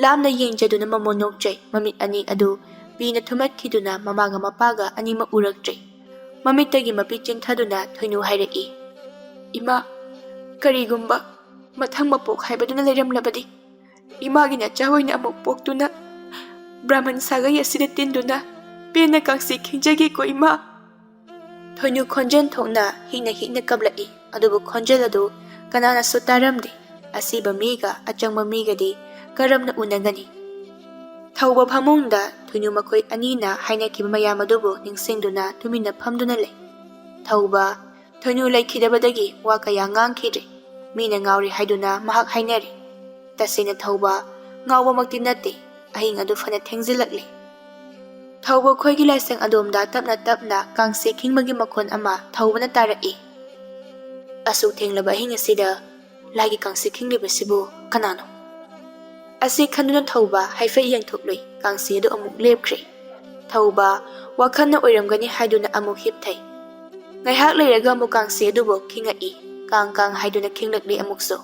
ꯂꯥꯞꯅ ꯌꯦꯡꯖꯗꯨꯅ ꯃꯃꯣꯟ ꯅꯣꯛꯆꯩ꯫ ꯃꯃꯤꯠ ꯑꯅꯤ ꯑꯗꯨ ꯄꯤꯅ ꯊꯨꯝꯃꯠꯈꯤꯗꯨꯅ ꯃꯃꯥꯒ ꯃꯄꯥꯒ ꯑꯅꯤꯃꯛ ꯎꯔꯛꯇ꯭ꯔꯦ꯫ ꯃꯃꯤꯠꯇꯒꯤ ꯃꯄꯤ ꯆꯦꯟꯊꯗꯨꯅ ꯊꯣꯏꯅꯨ ꯍꯥꯏꯔꯛꯏ, "ꯏꯃꯥ, ꯀꯔꯤꯒꯨꯝꯕ ꯃꯊꯪ ꯃꯄꯣꯛ ꯍꯥꯏꯕꯗꯨꯅ ꯂꯩꯔꯝꯂꯕꯗꯤ, ꯏꯃꯥꯒꯤ ꯅꯆꯥ ꯑꯣꯏꯅ ꯑꯃꯨꯛ ꯄꯣꯛꯇꯨꯅ ꯕ꯭ꯔꯥꯍꯃꯟ ꯁꯥꯒꯩ ꯑꯁꯤꯗ ꯇꯤꯟꯗꯨꯅ ꯄꯦꯟꯅ ꯀꯥꯡꯁꯤ ꯈꯤꯡꯖꯒꯦꯀꯣ ꯏꯃꯥ꯫" ꯊꯣꯏꯅꯨ ꯈꯣꯟꯖꯦꯜ ꯊꯣꯛꯅ ꯍꯤꯛꯅ ꯍꯤꯛꯅ ꯀꯞꯂꯛꯏ꯫ ꯑꯗꯨꯕꯨ ꯈꯣꯟꯖꯦꯜ ꯑꯗꯨ ꯀꯅꯥꯅꯁꯨ ꯇꯥꯔꯝꯗꯦ꯫ ꯑꯁꯤꯕ ꯃꯤꯒ ꯑꯆꯪꯕ ꯃꯤꯒꯗꯤ ꯀꯔꯝꯅ ꯎꯅꯒꯅꯤ? ꯊꯧꯕ ꯐꯃꯨꯡꯗ ꯊꯣꯏꯅꯨ ꯃꯈꯣꯏ ꯑꯅꯤꯅ ꯍꯥꯏꯅꯈꯤꯕ ꯃꯌꯥꯝ ꯑꯗꯨꯕꯨ ꯅꯤꯡꯁꯤꯡꯗꯨꯅ ꯇꯨꯃꯤꯟꯅ ꯐꯝꯗꯨꯅ ꯂꯩ꯫ ꯊꯧꯕ ꯊꯣꯏꯅꯨ ꯂꯩꯈꯤꯗꯕꯗꯒꯤ ꯋꯥ ꯀꯌꯥ ꯉꯥꯡꯈꯤꯗ꯭ꯔꯦ꯫ ꯃꯤꯅ ꯉꯥꯎꯔꯦ ꯍꯥꯏꯗꯨꯅ ꯃꯍꯥꯛ ꯍꯥꯏꯅꯔꯤ꯫ ꯇꯁꯦꯡꯅ ꯊꯧꯕ ꯉꯥꯎꯕꯃꯛꯇꯤ ꯅꯠꯇꯦ꯫ ꯑꯍꯤꯡ ꯑꯗꯨ ꯐꯅ ꯊꯦꯡꯖꯤꯜꯂꯛꯂꯦ꯫ ꯊꯧꯕ ꯈꯣꯏꯒꯤ ꯂꯥꯏꯁꯪ ꯑꯗꯣꯝꯗ ꯇꯞꯅ ꯇꯞꯅ ꯀꯥꯡꯁꯤ ꯈꯤꯡꯕꯒꯤ ꯃꯈꯣꯟ ꯑꯃ ꯊꯧꯕꯅ ꯇꯥꯔꯛꯏ꯫ ꯑꯁꯨꯛ ꯊꯦꯡꯂꯕ ꯑꯍꯤꯡ ꯑꯁꯤꯗ ꯂꯥꯏꯒꯤ ꯀꯥꯡꯁꯤ ꯈꯤꯡꯂꯤꯕꯁꯤꯕꯨ ꯀꯅꯥꯅꯣ? ꯑꯁꯤ ꯈꯟꯗꯨꯅ ꯊꯧꯕ ꯍꯥꯏꯐꯦꯠ ꯌꯦꯡꯊꯣꯛꯂꯨꯏ꯫ ꯀꯥꯡꯁꯤ ꯑꯗꯨ ꯑꯃꯨꯛ ꯂꯦꯞꯈ꯭ꯔꯦ꯫ ꯊꯧꯕ ꯋꯥꯈꯜꯅ ꯑꯣꯏꯔꯝꯒꯅꯤ ꯍꯥꯏꯗꯨꯅ ꯑꯃꯨꯛ ꯍꯤꯞꯊꯩ꯫ ꯉꯥꯏꯍꯥꯛ ꯂꯩꯔꯒ ꯑꯃꯨꯛ ꯀꯥꯡꯁꯤ ꯑꯗꯨꯕꯨ ꯈꯤꯡꯉꯛꯏ꯫ ꯀꯥꯡ ꯀꯥꯡ ꯍꯥꯏꯗꯨꯅ ꯈꯤꯡꯂꯛꯂꯤ ꯑꯃꯨꯛꯁꯨ꯫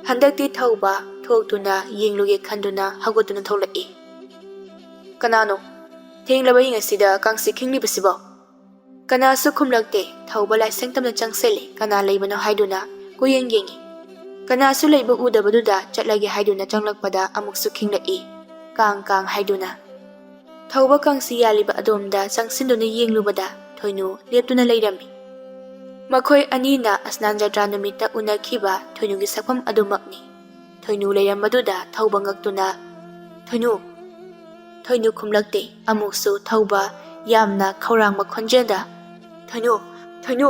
ꯍꯟꯗꯛꯇꯤ ꯊꯧꯕ ꯊꯣꯛꯇꯨꯅ ꯌꯦꯡꯂꯨꯒꯦ ꯈꯟꯗꯨꯅ ꯍꯧꯒꯠꯇꯨꯅ ꯊꯣꯛꯂꯛꯏ꯫ "ꯀꯅꯥꯅꯣ? ꯊꯦꯡꯂꯕ ꯑꯍꯤꯡ ꯑꯁꯤꯗ ꯀꯥꯡꯁꯤ ꯈꯤꯡꯂꯤꯕꯁꯤꯕꯣ?" ꯀꯅꯥꯁꯨ ꯈꯨꯝꯂꯛꯇꯦ꯫ ꯊꯧꯕ ꯂꯥꯏꯁꯪ ꯇꯝꯅ ꯆꯪꯁꯤꯜꯂꯤ꯫ ꯀꯅꯥ ꯂꯩꯕꯅꯣ ꯍꯥꯏꯗꯨꯅ ꯀꯣꯏꯌꯦꯡ ꯌꯦꯡꯉꯤ꯫ ꯀꯅꯥꯁꯨ ꯂꯩꯕ ꯎꯗꯕꯗꯨꯗ ꯆꯠꯂꯒꯦ ꯍꯥꯏꯗꯨꯅ ꯆꯪꯂꯛꯄꯗ ꯑꯃꯨꯛꯁꯨ ꯈꯤꯡꯂꯛꯏ, ꯀꯥꯡ ꯀꯥꯡ ꯍꯥꯏꯗꯨꯅ꯫ ꯊꯧꯕ ꯀꯥꯡꯁꯤ ꯌꯥꯜꯂꯤꯕ ꯑꯗꯣꯝꯗ ꯆꯪꯁꯤꯟꯗꯨꯅ ꯌꯦꯡꯂꯨꯕꯗ ꯊꯣꯏꯅꯨ ꯂꯦꯞꯇꯨꯅ ꯂꯩꯔꯝꯃꯤ꯫ ꯃꯈꯣꯏ ꯑꯅꯤꯅ ꯑꯁꯅꯥꯟ ꯖꯇ꯭ꯔꯥ ꯅꯨꯃꯤꯠꯇ ꯎꯅꯈꯤꯕ ꯊꯣꯏꯅꯨꯒꯤ ꯁꯛꯐꯝ ꯑꯗꯨꯃꯛꯅꯤ꯫ ꯊꯣꯏꯅꯨ ꯂꯩꯔꯝꯕꯗꯨꯗ ꯊꯧꯕ ꯉꯛꯇꯨꯅ, "ꯊꯣꯏꯅꯨ!" ꯊꯣꯏꯅꯨ ꯈꯨꯝꯂꯛꯇꯦ꯫ ꯑꯃꯨꯛꯁꯨ ꯊꯧꯕ ꯌꯥꯝꯅ ꯈꯧꯔꯥꯡꯕ ꯈꯣꯟꯖꯦꯜꯗ, "ꯊꯣꯏꯅꯨ! ꯊꯣꯏꯅꯨ!"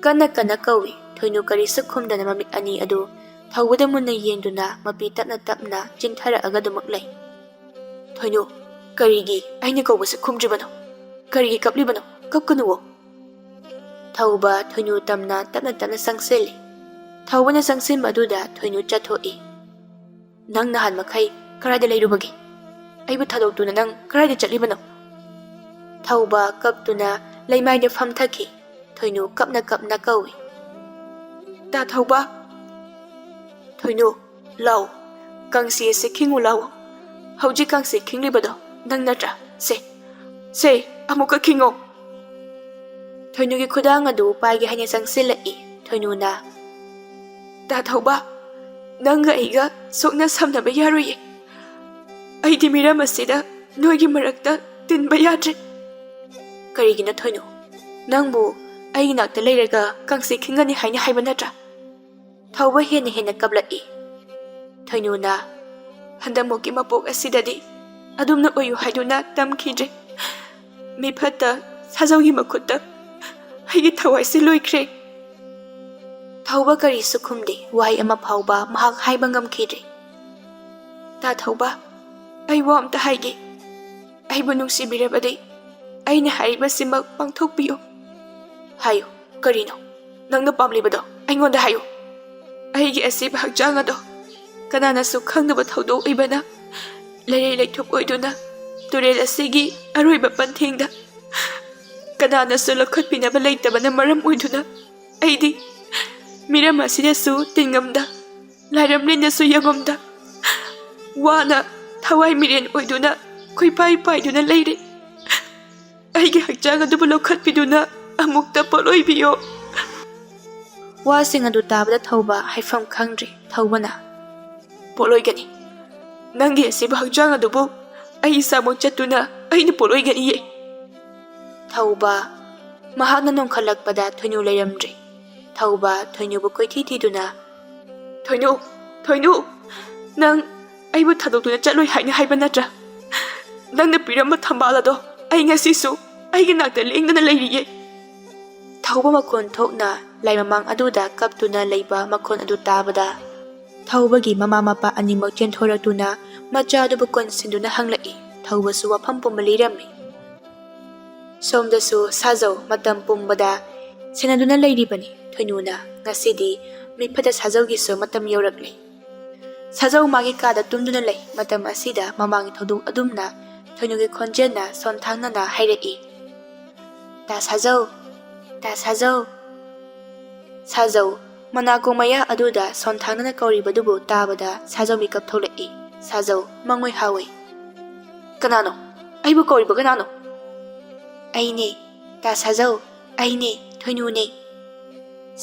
ꯀꯟꯅ ꯀꯟꯅ ꯀꯧꯏ꯫ ꯊꯣꯏꯅꯨ ꯀꯔꯤꯁꯨ ꯈꯨꯝꯗꯅ ꯃꯃꯤꯠ ꯑꯅꯤ ꯑꯗꯨ ꯊꯧꯕꯗ ꯃꯨꯟꯅ ꯌꯦꯡꯗꯨꯅ ꯃꯄꯤ ꯇꯞꯅ ꯇꯞꯅ ꯆꯤꯟꯊꯔꯛꯑꯒ ꯑꯗꯨꯃꯛ ꯂꯩ꯫ "ꯊꯣꯏꯅꯨ, ꯀꯔꯤꯒꯤ ꯑꯩꯅ ꯀꯧꯕꯁꯦ ꯈꯨꯝꯗ꯭ꯔꯤꯕꯅꯣ? ꯀꯔꯤꯒꯤ ꯀꯞꯂꯤꯕꯅꯣ? ꯀꯞꯀꯅꯨꯋꯣ!" ꯊꯧꯕ ꯊꯣꯏꯅꯨ ꯇꯝꯅ ꯇꯞꯅ ꯇꯞꯅ ꯆꯪꯁꯤꯜꯂꯤ꯫ ꯊꯧꯕꯅ ꯆꯪꯁꯤꯟꯕ ꯑꯗꯨꯗ ꯊꯣꯏꯅꯨ ꯆꯠꯊꯣꯛꯏ꯫ "ꯅꯪ ꯅꯍꯥꯟ ꯃꯈꯩ ꯀꯗꯥꯏꯗ ꯂꯩꯔꯨꯕꯒꯦ? ꯑꯩꯕꯨ ꯊꯥꯗꯣꯛꯇꯨꯅ ꯅꯪ ꯀꯗꯥꯏꯗ ꯆꯠꯂꯤꯕꯅꯣ?" ꯊꯧꯕ ꯀꯞꯇꯨꯅ ꯂꯩꯃꯥꯏꯗ ꯐꯝꯊꯈꯤ꯫ ꯊꯣꯏꯅꯨ ꯀꯞꯅ ꯀꯞꯅ ꯀꯧꯏ, "ꯇꯥ ꯊꯧꯕ!" "ꯊꯣꯏꯅꯨ, ꯂꯥꯎ, ꯀꯥꯡꯁꯤ ꯑꯁꯤ ꯈꯤꯡꯉꯨ ꯂꯥꯎ꯫ ꯍꯧꯖꯤꯛ ꯀꯥꯡꯁꯤ ꯈꯤꯡꯂꯤꯕꯗꯣ ꯅꯪ ꯅꯠꯇ꯭ꯔꯥ? ꯁꯦ, ꯁꯦ, ꯑꯃꯨꯛꯀ ꯈꯤꯡꯉꯣ!" ꯊꯣꯏꯅꯨꯒꯤ ꯈꯨꯗꯥꯡ ꯑꯗꯨ ꯄꯥꯏꯒꯦ ꯍꯥꯏꯅ ꯆꯪꯁꯤꯜꯂꯛꯏ꯫ ꯊꯣꯏꯅꯨꯅ, "ꯇꯥ ꯊꯧꯕ, ꯅꯪꯒ ꯑꯩꯒ ꯁꯣꯛꯅ ꯁꯝꯅꯕ ꯌꯥꯔꯣꯏꯌꯦ꯫ ꯑꯩꯗꯤ ꯃꯤꯔꯝ ꯑꯁꯤꯗ ꯅꯣꯏꯒꯤ ꯃꯔꯛꯇ ꯇꯤꯟꯕ ꯌꯥꯗ꯭ꯔꯦ꯫" "ꯀꯔꯤꯒꯤꯅꯣ ꯊꯣꯏꯅꯨ? ꯅꯪꯕꯨ ꯑꯩꯒꯤ ꯅꯥꯛꯇ ꯂꯩꯔꯒ ꯀꯥꯡꯁꯤ ꯈꯤꯡꯒꯅꯤ ꯍꯥꯏꯅ ꯍꯥꯏꯕ ꯅꯠꯇ꯭ꯔꯥ?" ꯊꯧꯕ ꯍꯦꯟꯅ ꯍꯦꯟꯅ ꯀꯞꯂꯛꯏ꯫ ꯊꯣꯏꯅꯨꯅ, "ꯍꯟꯗꯛꯃꯨꯛꯀꯤ ꯃꯄꯣꯛ ꯑꯁꯤꯗꯗꯤ ꯑꯗꯨꯝꯅ ꯑꯣꯏꯌꯨ ꯍꯥꯏꯗꯨꯅ ꯇꯝꯈꯤꯗ꯭ꯔꯦ꯫ ꯃꯤꯐꯠꯇ ꯁꯥꯖꯧꯒꯤ ꯃꯈꯨꯠꯇ ꯑꯩꯒꯤ ꯊꯋꯥꯏꯁꯦ ꯂꯣꯏꯈ꯭ꯔꯦ꯫" ꯊꯧꯕ ꯀꯔꯤꯁꯨ ꯈꯨꯝꯗꯦ꯫ ꯋꯥꯍꯩ ꯑꯃ ꯐꯥꯎꯕ ꯃꯍꯥꯛ ꯍꯥꯏꯕ ꯉꯝꯈꯤꯗ꯭ꯔꯦ꯫ "ꯇꯥ ꯊꯧꯕ, ꯑꯩ ꯋꯥ ꯑꯝꯇ ꯍꯥꯏꯒꯦ꯫ ꯑꯩꯕꯨ ꯅꯨꯡꯁꯤꯕꯤꯔꯕꯗꯤ ꯑꯩꯅ ꯍꯥꯏꯔꯤꯕꯁꯤꯃꯛ ꯄꯥꯡꯊꯣꯛꯄꯤꯌꯨ꯫ ꯍꯥꯏꯌꯨ, ꯀꯔꯤꯅꯣ ꯅꯪꯅ ꯄꯥꯝꯂꯤꯕꯗꯣ? ꯑꯩꯉꯣꯟꯗ ꯍꯥꯏꯌꯨ꯫ ꯑꯩꯒꯤ ꯑꯁꯤꯕ ꯍꯛꯆꯥꯡ ꯑꯗꯣ ꯀꯅꯥꯅꯁꯨ ꯈꯪꯗꯕ ꯊꯧꯗꯣꯛ ꯑꯣꯏꯕꯅ ꯂꯩꯔꯩ ꯂꯩꯊꯣꯛ ꯑꯣꯏꯗꯨꯅ ꯇꯨꯔꯦꯜ ꯑꯁꯤꯒꯤ ꯑꯔꯣꯏꯕ ꯄꯟꯊꯦꯡꯗ ꯀꯅꯥꯅꯁꯨ ꯂꯧꯈꯠꯄꯤꯅꯕ ꯂꯩꯇꯕꯅ ꯃꯔꯝ ꯑꯣꯏꯗꯨꯅ ꯑꯩꯗꯤ ꯃꯤꯔꯝ ꯑꯁꯤꯗꯁꯨ ꯇꯤꯟꯉꯝꯗ, ꯂꯥꯏꯔꯝꯂꯦꯟꯗꯁꯨ ꯌꯦꯡꯉꯝꯗ, ꯋꯥꯅ ꯊꯋꯥꯏ ꯃꯤꯔꯦꯟ ꯑꯣꯏꯗꯨꯅ ꯈꯣꯏꯄꯥꯏ ꯄꯥꯏꯗꯨꯅ ꯂꯩꯔꯦ꯫ ꯑꯩꯒꯤ ꯍꯛꯆꯥꯡ ꯑꯗꯨꯕꯨ ꯂꯧꯈꯠꯄꯤꯗꯨꯅ ꯑꯃꯨꯛꯇ ꯄꯣꯠꯂꯣꯏꯕꯤꯌꯣ꯫ ꯋꯥꯁꯤꯡ ꯑꯗꯨ ꯇꯥꯕꯗ ꯊꯧꯕ ꯍꯥꯏꯐꯝ ꯈꯪꯗ꯭ꯔꯦ꯫ ꯊꯧꯕꯅ, "ꯄꯣꯠꯂꯣꯏꯒꯅꯤ꯫ ꯅꯪꯒꯤ ꯑꯁꯤꯕ ꯍꯛꯆꯥꯡ ꯑꯗꯨꯕꯨ ꯑꯩ ꯏꯁꯥꯃꯛ ꯆꯠꯇꯨꯅ ꯑꯩꯅ ꯄꯣꯠꯂꯣꯏꯒꯅꯤꯌꯦ꯫" ꯊꯧꯕ, ꯃꯍꯥꯛꯅ ꯅꯣꯡꯈꯠꯂꯛꯄꯗ ꯊꯣꯏꯅꯨ ꯂꯩꯔꯝꯗ꯭ꯔꯦ꯫ ꯊꯧꯕ ꯊꯣꯏꯅꯨꯕꯨ ꯀꯣꯏꯊꯤ ꯊꯤꯗꯨꯅ, "ꯊꯣꯏꯅꯨ, ꯊꯣꯏꯅꯨ, ꯅꯪ ꯑꯩꯕꯨ ꯊꯥꯗꯣꯛꯇꯨꯅ ꯆꯠꯂꯣꯏ ꯍꯥꯏꯅ ꯍꯥꯏꯕ ꯅꯠꯇ꯭ꯔꯥ? ꯅꯪꯅ ꯄꯤꯔꯝꯕ ꯊꯝꯕꯥꯜ ꯑꯗꯣ ꯑꯩ ꯉꯁꯤꯁꯨ ꯑꯩꯒꯤ ꯅꯥꯛꯇ ꯂꯦꯡꯗꯅ ꯂꯩꯔꯤꯌꯦ꯫" ꯊꯧꯕ ꯃꯈꯣꯟ ꯊꯣꯛꯅ ꯂꯥꯏ ꯃꯃꯥꯡ ꯑꯗꯨꯗ ꯀꯞꯇꯨꯅ ꯂꯩꯕ ꯃꯈꯣꯟ ꯑꯗꯨ ꯇꯥꯕꯗ, ꯊꯧꯕꯒꯤ ꯃꯃꯥ ꯃꯄꯥ ꯑꯅꯤꯃꯛ ꯆꯦꯟꯊꯣꯔꯛꯇꯨꯅ ꯃꯆꯥ ꯑꯗꯨꯕꯨ ꯀꯣꯟꯁꯤꯟꯗꯨꯅ ꯍꯪꯂꯛꯏ꯫ ꯊꯧꯕꯁꯨ ꯋꯥꯐꯝ ꯄꯨꯝꯕ ꯂꯤꯔꯝꯃꯤ꯫ ꯁꯣꯝꯗꯁꯨ ꯁꯥꯖꯧ ꯃꯇꯝ ꯄꯨꯝꯕꯗ ꯁꯦꯟꯅꯗꯨꯅ ꯂꯩꯔꯤꯕꯅꯤ꯫ ꯊꯣꯏꯅꯨꯅ ꯉꯁꯤꯗꯤ ꯃꯤꯐꯠꯇ ꯁꯥꯖꯧꯒꯤꯁꯨ ꯃꯇꯝ ꯌꯧꯔꯛꯂꯦ꯫ ꯁꯥꯖꯧ ꯃꯥꯒꯤ ꯀꯥꯗ ꯇꯨꯝꯗꯨꯅ ꯂꯩ꯫ ꯃꯇꯝ ꯑꯁꯤꯗ ꯃꯃꯥꯡꯒꯤ ꯊꯧꯗꯣꯛ ꯑꯗꯨꯝꯅ ꯊꯣꯏꯅꯨꯒꯤ ꯈꯣꯟꯖꯦꯜꯅ ꯁꯣꯟꯊꯥꯡꯅꯅ ꯍꯥꯏꯔꯛꯏ, "ꯇꯥ ꯁꯥꯖꯧ, ꯇꯥ ꯁꯥꯖꯧ꯫" ꯁꯥꯖꯧ ꯃꯅꯥꯀꯣꯡ ꯃꯌꯥ ꯑꯗꯨꯗ ꯁꯣꯟꯊꯥꯡꯅꯅ ꯀꯧꯔꯤꯕꯗꯨꯕꯨ ꯇꯥꯕꯗ ꯁꯥꯖꯧ ꯃꯤꯀꯞ ꯊꯣꯛꯂꯛꯏ꯫ ꯁꯥꯖꯧ ꯃꯉꯣꯏ ꯍꯥꯎꯏ꯫ "ꯀꯅꯥꯅꯣ? ꯑꯩꯕꯨ ꯀꯧꯔꯤꯕ ꯀꯅꯥꯅꯣ?" "ꯑꯩꯅꯦ, ꯇꯥ ꯁꯥꯖꯧ, ꯑꯩꯅꯦ, ꯊꯣꯏꯅꯨꯅꯦ꯫"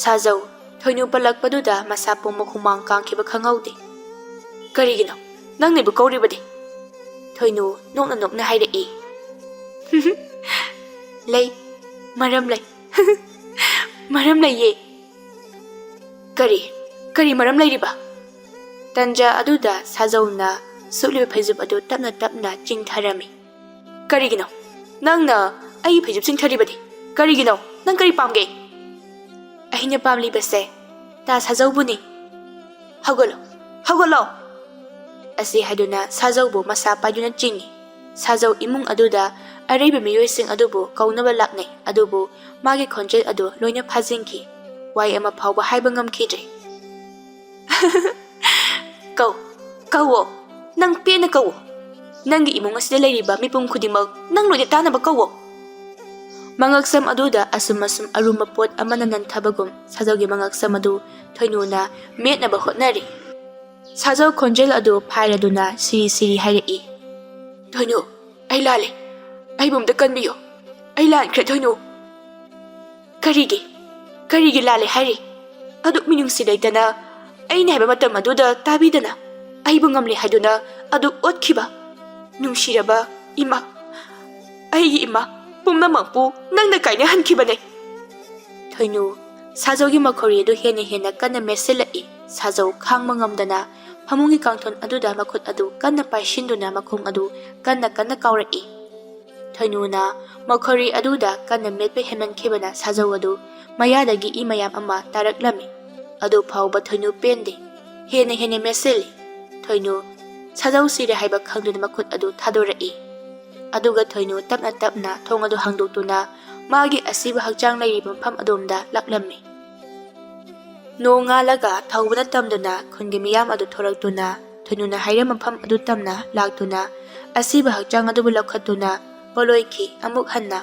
ꯁꯥꯖꯧ ꯊꯣꯏꯅꯨ ꯄꯜꯂꯛꯄꯗꯨꯗ ꯃꯁꯥ ꯄꯨꯝꯕ ꯍꯨꯃꯥꯡ ꯀꯥꯡꯈꯤꯕ ꯈꯪꯍꯧꯗꯦ꯫ "ꯀꯔꯤꯒꯤꯅꯣ ꯅꯪꯅ ꯑꯩꯕꯨ ꯀꯧꯔꯤꯕꯗꯤ?" ꯊꯣꯏꯅꯨ ꯅꯣꯛꯅ ꯅꯣꯛꯅ ꯍꯥꯏꯔꯛꯏ꯫ "ꯂꯩ, ꯃꯔꯝ ꯂꯩ꯫ ꯃꯔꯝ ꯂꯩꯌꯦ꯫" "ꯀꯔꯤ? ꯀꯔꯤ ꯃꯔꯝ ꯂꯩꯔꯤꯕ?" ꯇꯟꯖꯥ ꯑꯗꯨꯗ ꯁꯥꯖꯧꯅ ꯁꯨꯞꯂꯤꯕ ꯐꯩꯖꯨꯞ ꯑꯗꯨ ꯇꯞꯅ ꯇꯞꯅ ꯆꯤꯡꯊꯔꯝꯃꯤ꯫ "ꯀꯔꯤꯒꯤꯅꯣ ꯅꯪꯅ ꯑꯩꯒꯤ ꯐꯩꯖꯨꯞ ꯆꯤꯡꯊꯔꯤꯕꯗꯤ? ꯀꯔꯤꯒꯤꯅꯣ? ꯅꯪ ꯀꯔꯤ ꯄꯥꯝꯒꯦ?" "ꯑꯩꯅ ꯄꯥꯝꯂꯤꯕꯁꯦ ꯇꯥ ꯁꯥꯖꯧꯕꯨꯅꯤ꯫" "ꯍꯧꯒꯠꯂꯣ, ꯍꯧꯒꯠꯂꯣ!" ꯑꯁꯤ ꯍꯥꯏꯗꯨꯅ ꯁꯥꯖꯧꯕꯨ ꯃꯁꯥ ꯄꯥꯏꯗꯨꯅ ꯆꯤꯡꯏ꯫ ꯁꯥꯖꯧ ꯏꯃꯨꯡ ꯑꯗꯨꯗ ꯑꯔꯩꯕ ꯃꯤꯑꯣꯏꯁꯤꯡ ꯑꯗꯨꯕꯨ ꯀꯧꯅꯕ ꯂꯥꯛꯅꯩ, ꯑꯗꯨꯕꯨ ꯃꯥꯒꯤ ꯈꯣꯟꯖꯦꯜ ꯑꯗꯨ ꯂꯣꯏꯅ ꯐꯥꯖꯤꯟꯈꯤ꯫ ꯋꯥꯍꯩ ꯑꯃ ꯐꯥꯎꯕ ꯍꯥꯏꯕ ꯉꯝꯈꯤꯗ꯭ꯔꯦ꯫ "ꯀꯧ, ꯀꯧꯋꯣ, ꯅꯪ ꯄꯦꯟꯅ ꯀꯧꯋꯣ꯫ ꯅꯪꯒꯤ ꯏꯃꯨꯡ ꯑꯁꯤꯗ ꯂꯩꯔꯤꯕ ꯃꯤꯄꯨꯝ ꯈꯨꯗꯤꯡꯃꯛ ꯅꯪ ꯂꯣꯏꯅ ꯇꯥꯅꯕ ꯀꯧꯋꯣ꯫" ꯃꯉꯛꯁꯝ ꯑꯗꯨꯗ ꯑꯁꯨꯝ ꯑꯁꯨꯝ ꯑꯔꯨꯝꯕ ꯄꯣꯠ ꯑꯃꯅ ꯅꯟꯊꯕꯒꯨꯝ ꯁꯥꯖꯧꯒꯤ ꯃꯉꯛꯁꯝ ꯑꯗꯨ ꯊꯣꯏꯅꯨꯅ ꯃꯦꯠꯅꯕ ꯍꯣꯠꯅꯔꯤ꯫ ꯁꯥꯖꯧ ꯈꯣꯟꯖꯦꯜ ꯑꯗꯨ ꯐꯥꯏꯔꯗꯨꯅ ꯁꯤꯔꯤ ꯁꯤꯔꯤ ꯍꯥꯏꯔꯛꯏ, "ꯊꯣꯏꯅꯨ, ꯑꯩ ꯂꯥꯜꯂꯦ꯫ ꯑꯩꯕꯨ ꯑꯝꯇ ꯀꯟꯕꯤꯌꯨ꯫ ꯑꯩ ꯂꯥꯟꯈ꯭ꯔꯦ, ꯊꯣꯏꯅꯨ꯫" "ꯀꯔꯤꯒꯤ? ꯀꯔꯤꯒꯤ ꯂꯥꯜꯂꯦ ꯍꯥꯏꯔꯤ? ꯑꯗꯨꯛ ꯃꯤꯅꯨꯡꯁꯤ ꯂꯩꯇꯅ ꯑꯩꯅ ꯍꯥꯏꯕ ꯃꯇꯝ ꯑꯗꯨꯗ ꯇꯥꯕꯤꯗꯅ ꯑꯩꯕꯨ ꯉꯝꯂꯦ ꯍꯥꯏꯗꯨꯅ ꯑꯗꯨꯛ ꯑꯣꯠꯈꯤꯕ ꯅꯨꯡꯁꯤꯔꯕ ꯏꯃꯥ, ꯑꯩꯒꯤ ꯏꯃꯥ ꯄꯨꯝꯅꯃꯛꯄꯨ ꯅꯪꯅ ꯀꯥꯏꯅꯍꯟꯈꯤꯕꯅꯦ꯫" ꯊꯣꯏꯅꯨ, ꯁꯥꯖꯧꯒꯤ ꯃꯈꯣꯔꯤ ꯑꯗꯨ ꯍꯦꯟꯅ ꯍꯦꯟꯅ ꯀꯟꯅ ꯃꯦꯠꯁꯤꯜꯂꯛꯏ꯫ ꯁꯥꯖꯧ ꯈꯥꯡꯕ ꯉꯝꯗꯅ ꯐꯃꯨꯡꯒꯤ ꯀꯥꯡꯊꯣꯟ ꯑꯗꯨꯗ ꯃꯈꯨꯠ ꯑꯗꯨ ꯀꯟꯅ ꯄꯥꯏꯁꯤꯟꯗꯨꯅ ꯃꯈꯣꯡ ꯑꯗꯨ ꯀꯟꯅ ꯀꯟꯅ ꯀꯥꯎꯔꯛꯏ꯫ ꯊꯣꯏꯅꯨꯅ ꯃꯈꯣꯔꯤ ꯑꯗꯨꯗ ꯀꯟꯅ ꯃꯦꯠꯄ ꯍꯦꯟꯃꯟꯈꯤꯕꯅ ꯁꯥꯖꯧ ꯑꯗꯨ ꯃꯌꯥꯗꯒꯤ ꯏ ꯃꯌꯥꯝ ꯑꯃ ꯇꯥꯔꯛꯂꯝꯃꯤ꯫ ꯑꯗꯨ ꯐꯥꯎꯕ ꯊꯣꯏꯅꯨ ꯄꯦꯟꯗꯦ꯫ ꯍꯦꯟꯅ ꯍꯦꯟꯅ ꯃꯦꯠꯁꯤꯜꯂꯤ꯫ ꯊꯣꯏꯅꯨ, ꯁꯥꯖꯧ ꯁꯤꯔꯦ ꯍꯥꯏꯕ ꯈꯪꯗꯨꯅ ꯃꯈꯨꯠ ꯑꯗꯨ ꯊꯥꯗꯣꯔꯛꯏ꯫ ꯑꯗꯨꯒ ꯊꯣꯏꯅꯨ ꯇꯞꯅ ꯇꯞꯅ ꯊꯣꯡ ꯑꯗꯨ ꯍꯥꯡꯗꯣꯛꯇꯨꯅ ꯃꯥꯒꯤ ꯑꯁꯤꯕ ꯍꯛꯆꯥꯡ ꯂꯩꯔꯤꯕ ꯃꯐꯝ ꯑꯗꯣꯝꯗ ꯂꯥꯛꯂꯝꯃꯤ꯫ ꯅꯣꯡ ꯉꯥꯜꯂꯒ ꯊꯧꯕꯅ ꯇꯝꯗꯨꯅ ꯈꯨꯟꯒꯤ ꯃꯤꯌꯥꯝ ꯑꯗꯨ ꯊꯣꯔꯛꯇꯨꯅ ꯊꯣꯏꯅꯨꯅ ꯍꯥꯏꯔꯝꯕ ꯃꯐꯝ ꯑꯗꯨ ꯇꯝꯅ ꯂꯥꯛꯇꯨꯅ ꯑꯁꯤꯕ ꯍꯛꯆꯥꯡ ꯑꯗꯨꯕꯨ ꯂꯧꯈꯠꯇꯨꯅ ꯄꯣꯂꯣꯏꯈꯤ꯫ ꯑꯃꯨꯛ ꯍꯟꯅ